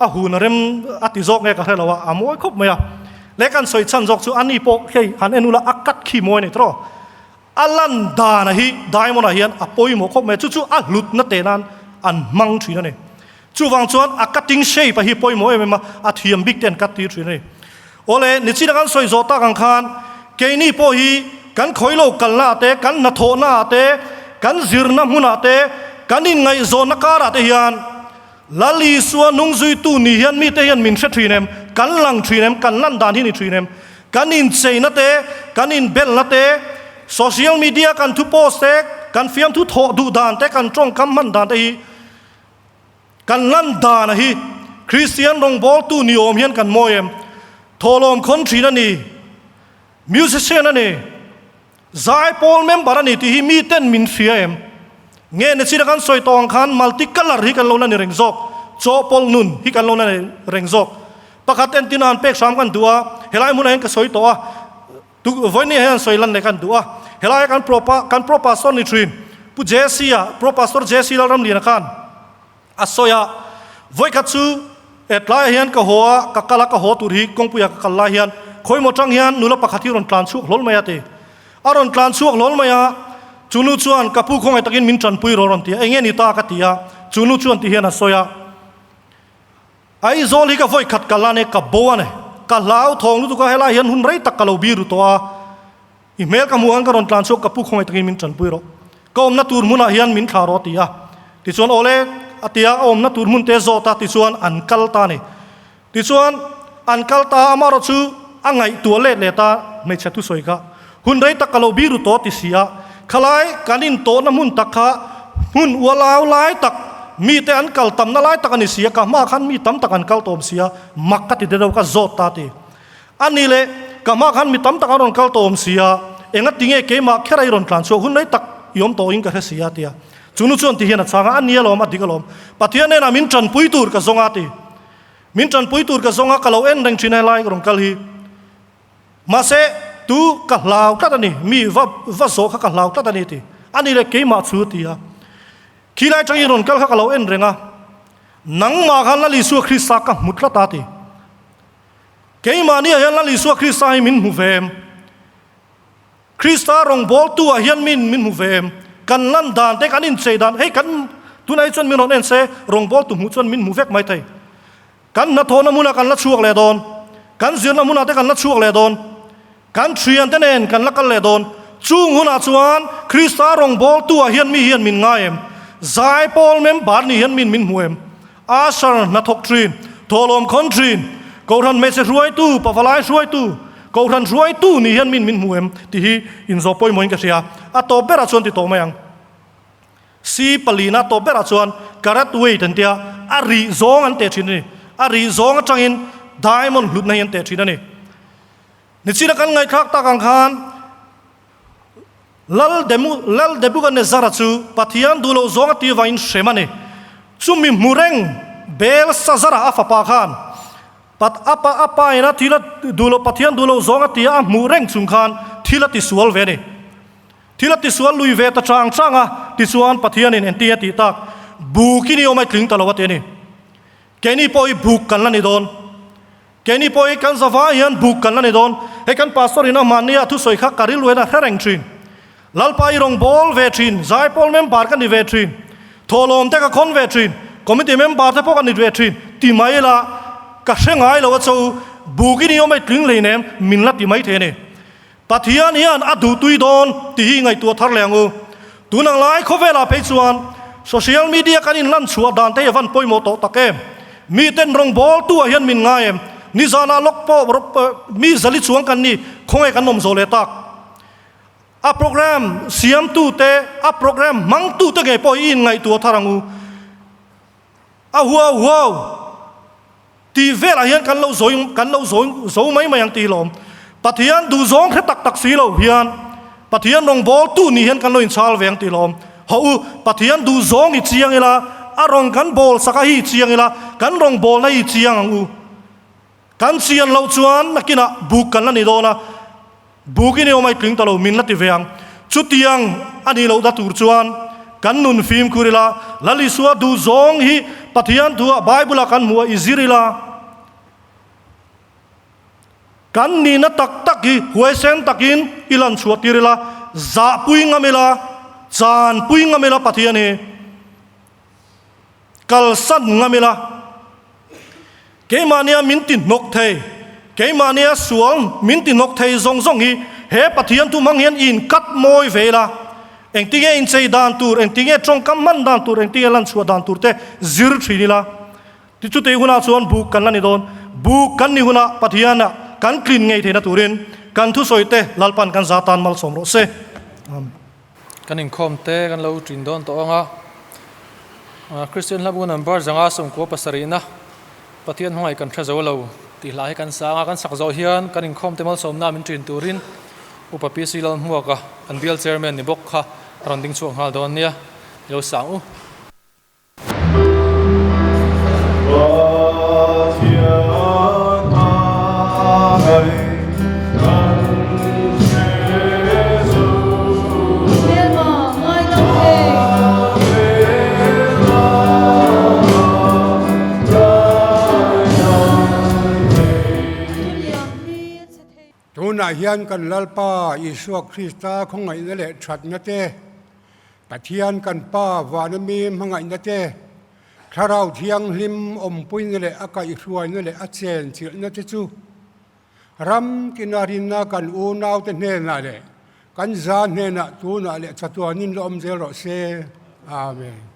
a hun a rem a ti zawk nge ka hre lo a a mawi khawp mai a leh kan sawi chhan zawk chu ani pawh hei han en ula a cut khi mawi a ni tawh A lan dana hi diamond ah hian a pawimawh khawp mai a, chu chu a hlutna teh nan an hmang thin a ni. Chuvang chuan a cutting shape a hi pawimawh em em a, a thiam bik te an cut tir thin a ni. Awle, nichina kan sawi zawh tak ang khan keini pawh hi kan khawi lo kalna ah te, kan hnathawhna ah te, kan zirna hmunah te, kan inngaihzawnna karah te hian Lal Isua hnungzuitu ni hian mite hian min hre thin em? Kan lang thin em? Kan lan dan hi ni thin em? Kan incheina te, kan inbelna te, social media kan thu post te, kan fiamthu thawh duh dan te, kan tawngkam hman dan te hi kan lan dan a hi Kristian rawngbawltu ni awm hian kan mawi em? Thawhlawm khawn thin a ni, musician a ni. Zaipawl member a ni tih hi miten min hria em? Nge ni chin a kan sawi tawh ang khan multi colour hi kan lo la ni reng zawk, chawhpawlh nun hi kan lo la ni reng zawk. Pakhat entina an pek hram kan duh a, helai hmunah hian ka sawi tawh a, tu vawinia hian sawi lan leh kan duh a, helai kan pro kan pro pastor ni thin Pu JC a, Pro Pastor JC Lalramliana khan a sawi a, vawikhat chu he tlaiah hian ka haw a, ka kal a, ka haw tur hi kawngpuiah ka kal lai hian khawimaw tang hian nula pakhat hi rawn tlan chhuak hlawl mai a ti. A rawn tlan chhuak hlawl mai a, chu nu chuan ka pu khawngaih takin min tanpui rawh rawn ti a, eng nge ni ta ka ti a, chu nu chuan ti hian a sawi a, Aizawl hi ka vawikhat kal a ni, ka bo a ni, ka hlau thawng lutuk a, helai hian hun rei tak ka lo biru tawh a, I hmel ka hmuh ang ka rawn tlan chhuak ka pu khawngaih takin min tanpui rawh. Ka awmna tur hmunah hian min thla rawh a ti a. Tichuan awle a ti a, a awmna tur hmun te zawt a tichuan an kal ta a ni. Tichuan an kal ta a, amaherawh chu a ngaihtuah let leh ta hmeichhe thusawi kha. Hun rei tak ka lo biru tawh ti si a, khalai kan intawhna hmun tak kha hmun ualau lai tak mite an kal tamna lai tak a ni si a, ka hmaah khan mi tam tak an kal tawm si a, mak ka ti deuh ka zawt ta a ti. A ni le, ka hma khan mi tam tak an rawn kal tawh awm si a, enga ti nge keimah kher a i rawn tlan chhuak hun rei tak i awm tawh in ka hre si a tia. Chu nu chuan ti hian a chhang a, a ni alawm, a dik alawm. Pathian hnenah min tanpui tur ka zawng a ti. Min tanpui tur ka zawng a, ka lo en reng thin a helai ka rawn kal hi. Mahse, tu ka hlau tlat a ni, mi va va zawh kha ka hlau tlat a ni ti. A ni le, keimah chu a ti a. Khilai atangin rawn kal kha ka lo en reng a, nangmah khan Lal Isua Krista ka hmu tlat a ti. Keimahni ah hian Lal Isua Krista hi min hmu ve em? Krista rawngbawltu ah hian min min hmu ve em? Kan lan dan te, kan inchei dan, hei kan tunah hi chuan min rawn en se, rawngbawltu hmuh chuan min hmu vek mai thei. Kan hnathawhna hmunah kan la chhuak leh dawn, kan zirna hmunah te kan la chhuak leh dawn, kan thiante nen kan la kal leh dawn. Chung hunah chuan Krista rawngbawltu ah hian mi hian min ngai em? Zaipawl member ni hian min min hmu em? Asher hnathawk thin, thawhlawm khawn thin, Kohhran hmeichhe hruaitu, pavalai hruaitu, Kohhran hruaitu ni hian min min hmu em tih hi inzawh pawimawhin ka hria. A tawp berah chuan ti tawh mai ang. Si palina tawp berah chuan carat weight an tia, a rih zawng an teh thin a ni. A rih zawng atangin diamond hlutna hi an teh thin a ni. Nichina kan ngaihthlak tak ang khan Lal Demu, Lal Nebuchadnezzar-a chu Pathian duh loh zawng a tih vangin hrem a ni. Chumi hmu reng Belshazzar-a a fapa khan Pat a pa a pa ina thil a duh loh Pathian duh loh zawng a tih a hmuh reng chung khan thil a tisual ve a ni. Thil a tisual lui ve ta chang chang a, tichuan Pathianin engtin a tih tak bukin i awm a i tling ta lo a ti a ni. Keini pawh hi buk kan la ni dawn. Keini pawh hi kan zavai hian buk kan la ni dawn. Hei kan pastor in a mahnia thusawi kha ka rilru hian a hre reng thin. Lalpa i rawn bawl ve thin, zaipawl member ka ni ve thin, thawhlawm te ka khawn ve thin, committee member te pawh ka ni ve thin ti mai ila ka hre ngai lo a cho buk i ni awm ei tling hlei nem min la ti mai thei a ni. Pathian hian a duhtui dawn tih hi ngaihtuah thar leh ang u. Tun ang lai khawvelah phei chuan social media kan inlan chhuah dan te hi a van pawimawh tawh tak em? Miten rawngbawltu ah hian min ngai em? Nizanah lawk pawh mi zali chuang kan ni, khawnge kan awm zawh leh tak? A program siamtu te, a program hmangtu te ngei pawh hi i inngaihtuah thar ang u. A huau huau! Tih velah hian kan lo zawi kan lo zawi zo mai mai ang tih lawm. Pathian duhzawng hre tak tak si lo hian Pathian rawngbâwl tu nih hian kan lo inchhâl ve ang tih lawm. Hawh u, Pathian duhzawng i chiang ila, a rawn kan bâwl sak a hi i chiang ila, kan rawngbâwlna hi i chiang ang u. Kan chian loh chuan nakinah buk kan la ni dawn a, buk i ni awm a i tling ta lo min la ti ve ang. Chutiang a nih loh na tur chuan kan nun fimkhur ila, Lal Isua duhzawng hi Pathian thuah Bible-ah kan hmu a, i zir ila. Kan nihna tak tak hi huaisen takin i lan chhuah tir ila, zahpui ngam ila, chanpui ngam ila Pathian hi kalsan ngam ila. Keimahnia min ti hnawk thei, keimahnia sual min ti hnawk thei zawng zawng hi he Pathian thu hmang hian i inkat mawi ve ila. Engtinge inchei dan tur, engtinge tawngkam hman dan tur, engtinge lan chhuah dan tur te zir thin ila. Tichutei hunah chuan buk kan la ni dawn. Buk kan ni hunah Pathiana kan tlin ngei theihna turin kan thusawite Lalpan kan za tan malsawm rawh se. Amen. Kan inkhawm te kan lo ṭin dawn tawh ang a, Kristian hlabu number zanga sawmkua pasarihna Pathian hmangaih kan hre zo lo tih hla hi kan sang a, kan sak zawh hian kan inkhawm te malsawmna min ṭin turin Upa PC Lalhmuaka kan bial chairman ni bawk kha a rawn ding chhuak nghal dawn nia, i lo sang u. Tunah hian kan Lalpa Isua Krista khawngaihna leh thatna te, Pathian kan Pa vana mi hmangaihna te, Thlarau Thianghlim awmpuina leh a kaihhruaina leh a chenchilhna te chu ram tina rinna kan unaute hnenah leh kan za hnenah tunah leh chatuanin la awm zel rawh se. Amen.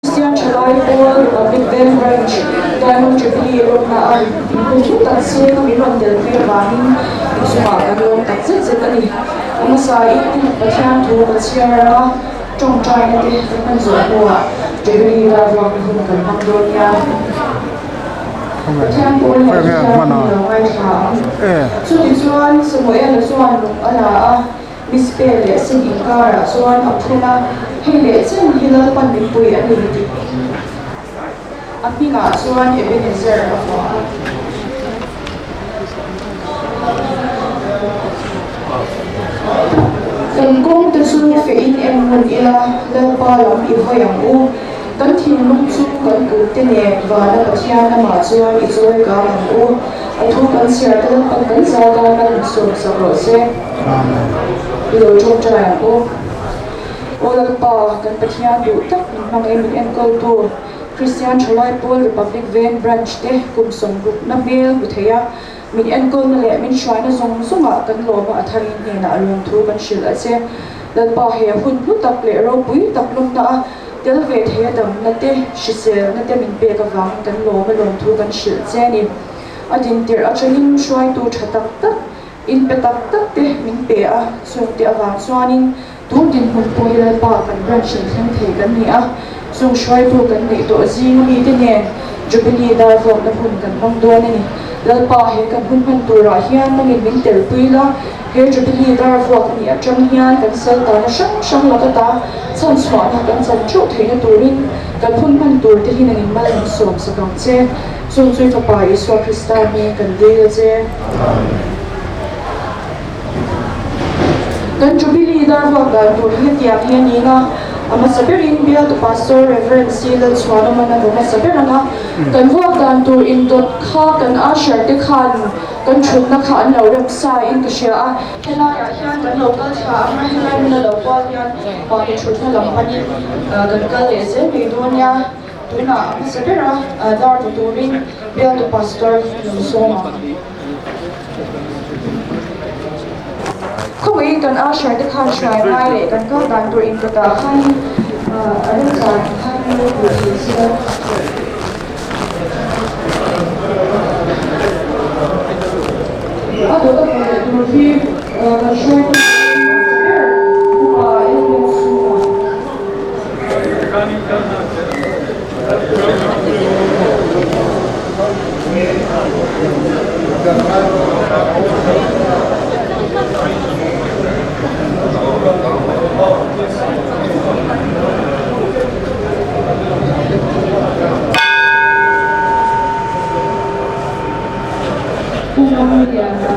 Kristian Thalai Pawl Republic Veng Branch Diamond Jubilee rawtna a hun hlu tak chhunga min rawn tel pui avangin inchungah kan lawm tak zet zet a ni. A hmasain Pathian thu ka chhiar a, tawngtaina te ka hman zawh hnuah Jubilee ralruakna hun kan hmang dawn nia. Pathian pawl leh Pathian hun lo ngaithla ang. Chutichuan Samuela chuan lung a la a. Mizpe leh Sin inkarah chuan a phun a, hei leh chen hi Lalpan min pui a ni tiin a hmingah chuan Ebenezer a vuah a. Kan kawngte chu feh in en ngun ila, Lalpa lam i hawi ang u. Kan thinlung chu kan kutte nen vana Pathian lamah chuan i chawi kang ang u. A thu kan chhiar te Lalpan kan zau tan a insawm sak rawh se. I lo tawngtai ang u. Aw Lalpa, kan Pathian duh tak min hmang em min enkawltu Kristian Thalai Pawl Republic Veng Branch te kum sawmrukna hmel hmu thei a, min enkawlna leh min hruaina zawng zawngah kan lawma a tharin hnenah lawmthu kan hrilh a che. Lalpa he hun hlu tak leh ropui tak lawmna a tel ve thei a damna te, hriselna te min pek avangin kan lawm a lawmthu kan hrilh che a ni. A dintirh atangin hruaitu tha tak tak In pe tak tak te min pe a, chungte avang chuanin tun dinhmun pawh hi Lalpa kan branch in thleng thei kan ni a, chung hruaitu kan neih tawh zinga mite nen Jubilee dar vuakna hun kan hmang dawn a ni. Lalpa he kan hun hman turah hian nangin min telpui la, he Jubilee dar vuak a nih atang hian kan sal tana hrang hrang laka ta chhanchhuahna kan chan theuh theihna turin kan hun hman tur te hi nangin mal min sawm sak ang che. Chung chu i Fapa Isua Krista hming kan dil a che. Kan Jubilee dar vuak dan tur hi hetiang hi a ni nga, a hmasa berin Bialtu Pastor Rev. C. Lalchhuanawman a vaw hmasa ber ang a, kan vuak dan tur indawt kha kan usher te khan kan thutna kha an lo rem sa in ka hria a, helaiah hian kan lo kal thla ang a, helai hmun a lo kual hian mahni thutna lam panin kan kal leh zel mai dawn nia. Tunah a hmasa ber a dar ta turin Bialtu Pastor lo sawm ang. Khawngaihin kan usher te khan hruai ngai leh kan kal dan tur inkawtah khan a remchang ang khan min lo pui thei se. A dawt a hmuh leh tur hi kan hruaitu hmasa ber Upa Elliot Suma. Pu Ramliana.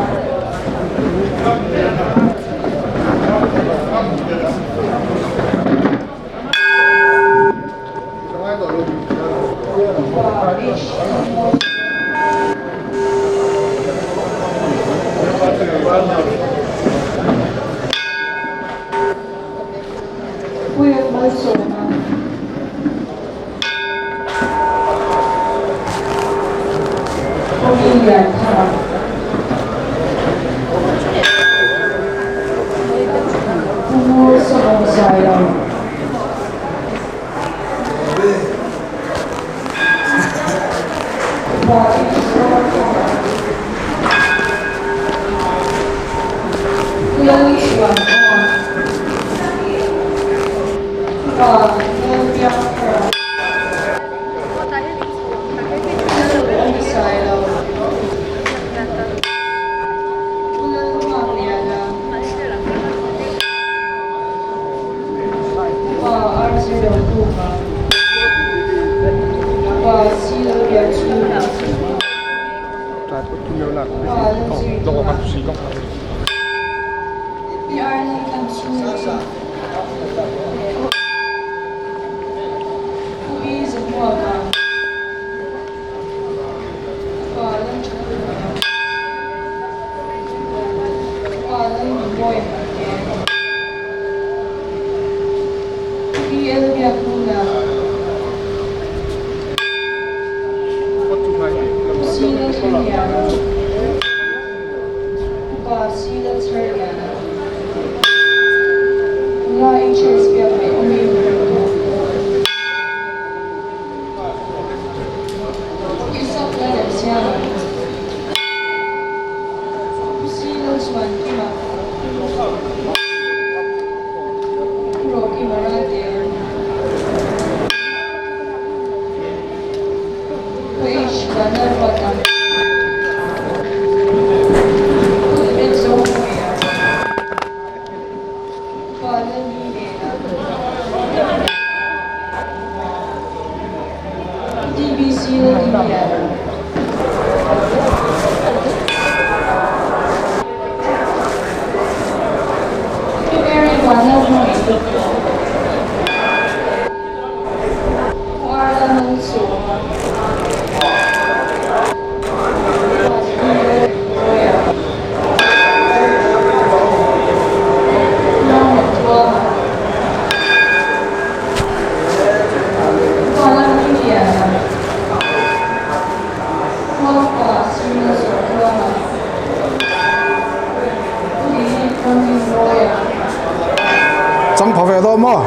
Chang pha ve dawn maw?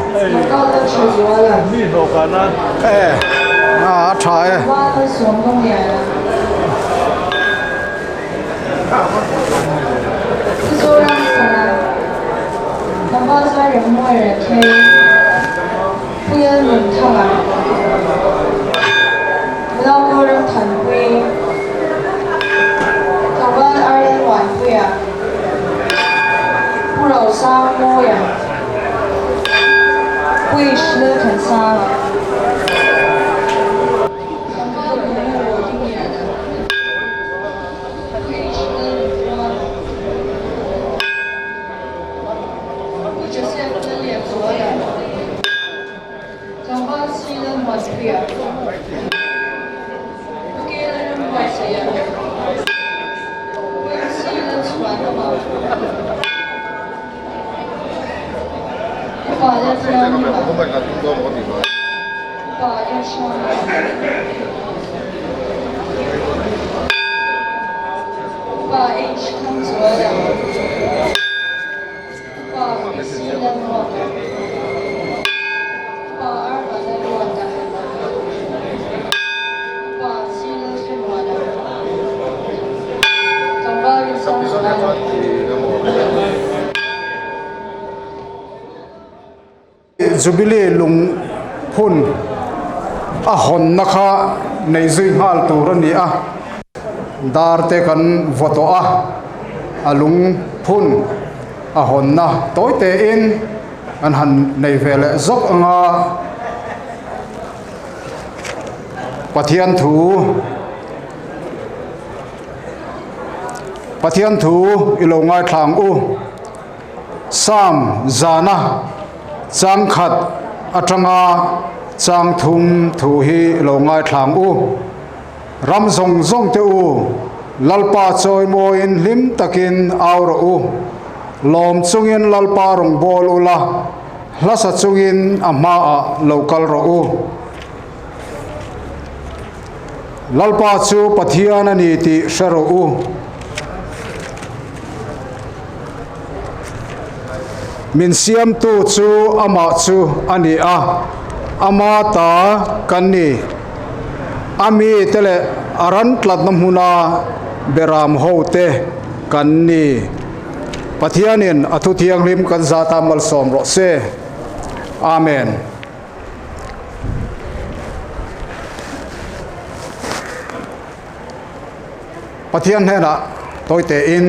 E a tha e. Lalruatsanga, Tlangval Zairemmawi Rethei, Pu Lalnunthanga, Nula Ramthanpui, Tlangval Ar Lalmuanpuia, Pu Rosangmawia, Pu Ish Lalthansanga. Tlangval Lunglu Rodingliana, Pu Ish Lalnunruala, Pu Joseph Lallianzuala, Tlangval C Lalmuanpuia, Pu K Lalrambuaitsaia, Pu MC Lalchhuanawma, Upa Lalthianglima, Upa Elhranga, Upa H Thangzuala, Upa PC Lalruata, Upa R Vanlalruata, Upa C Lalhremuana, Tlangval Rinsangzuala. Jubilee lungphun a hawnna kha nei zui nghal tur a ni a, dar te kan vaw tawh a, a lungphun a hawnna tawi tein an han nei ve leh zawk ang a, Pathian thu Pathian thu i lo ngaithla ang u. Psalm zana chang khat atanga chang thum thu hi lo ngaithla ang u. Ram zawng zawng te u, Lalpa chawimawiin hlim takin au rawh u. Lawm chungin Lalpa rawn bawl ula, hlasa chungin a hmaah lo kal rawh u. Lalpa chu Pathian a ni tih hre rawh u. Min siamtu chu amah chu a ni a, ama ta kan ni. A mite leh a ran tlatna hmuna beram hote kan ni. Pathianin a thu thianghlim kan zata malsawm rawh se. Amen. Pathian hnenah tawi tein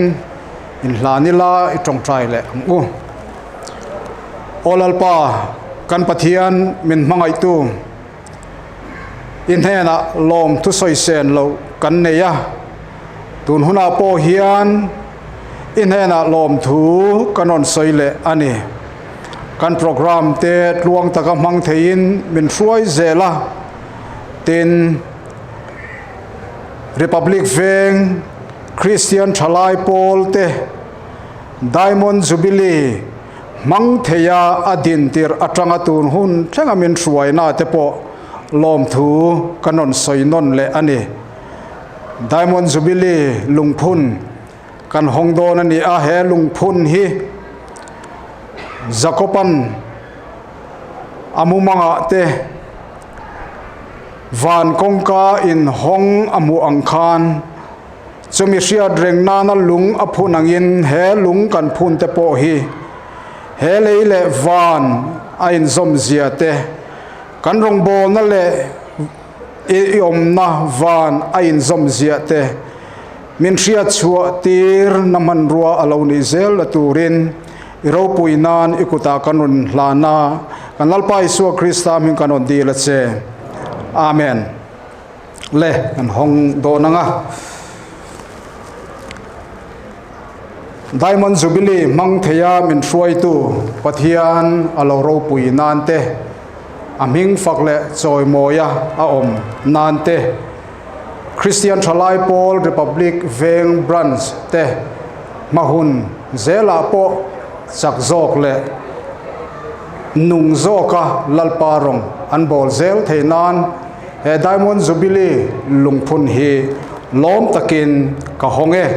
inhlan ila i tawngtai leh ang u. Aw Lalpa, kan Pathian min hmangaihtu, i hnenah lawm thusawi sen loh kan nei a, tun hunah pawh hian i hnenah lawmthu kan rawn sawi leh a ni. Kan program te tluang taka hmang theiin min hruai zel a, tin Republic Veng Kristian Thalai Pawl te Diamond Jubilee hmang theia a din tirh atanga tun hun thlenga min hruaina te pawh lawmthu kan rawn sawi nawn leh a ni. Diamond Jubilee lungphun Kan hawng dawn a ni a, he lungphun hi Jakoban a mumangah te van kawngka in hawng a hmuh ang khan chumi hriat reng nana lung a phun angin he lung kan phun te pawh hi he lei leh van a inzawm zia te kan rawngbawlna leh i awmna van a inzawm ziah te Min hriat chhuah tir na hmanrua a lo nih zel la turin i ropui nan i kutah kan rawn hlan a, kan Lalpa Isua Krista hming kan rawn dil a che. Amen. Le, kan hawng dawn ang a. Diamond Jubilee hmang theia min hruaitu Pathian a lo ropui nan te, a hming fak leh chawimawia a awm nan te, Kristian Thalai Pawl Republic Veng Branch te hma hun zelah pawh chak zawk leh nung zawka Lalpa rawng an bawl zel thei nan he Diamond Jubilee lungphun hi lawm takin ka hawng e.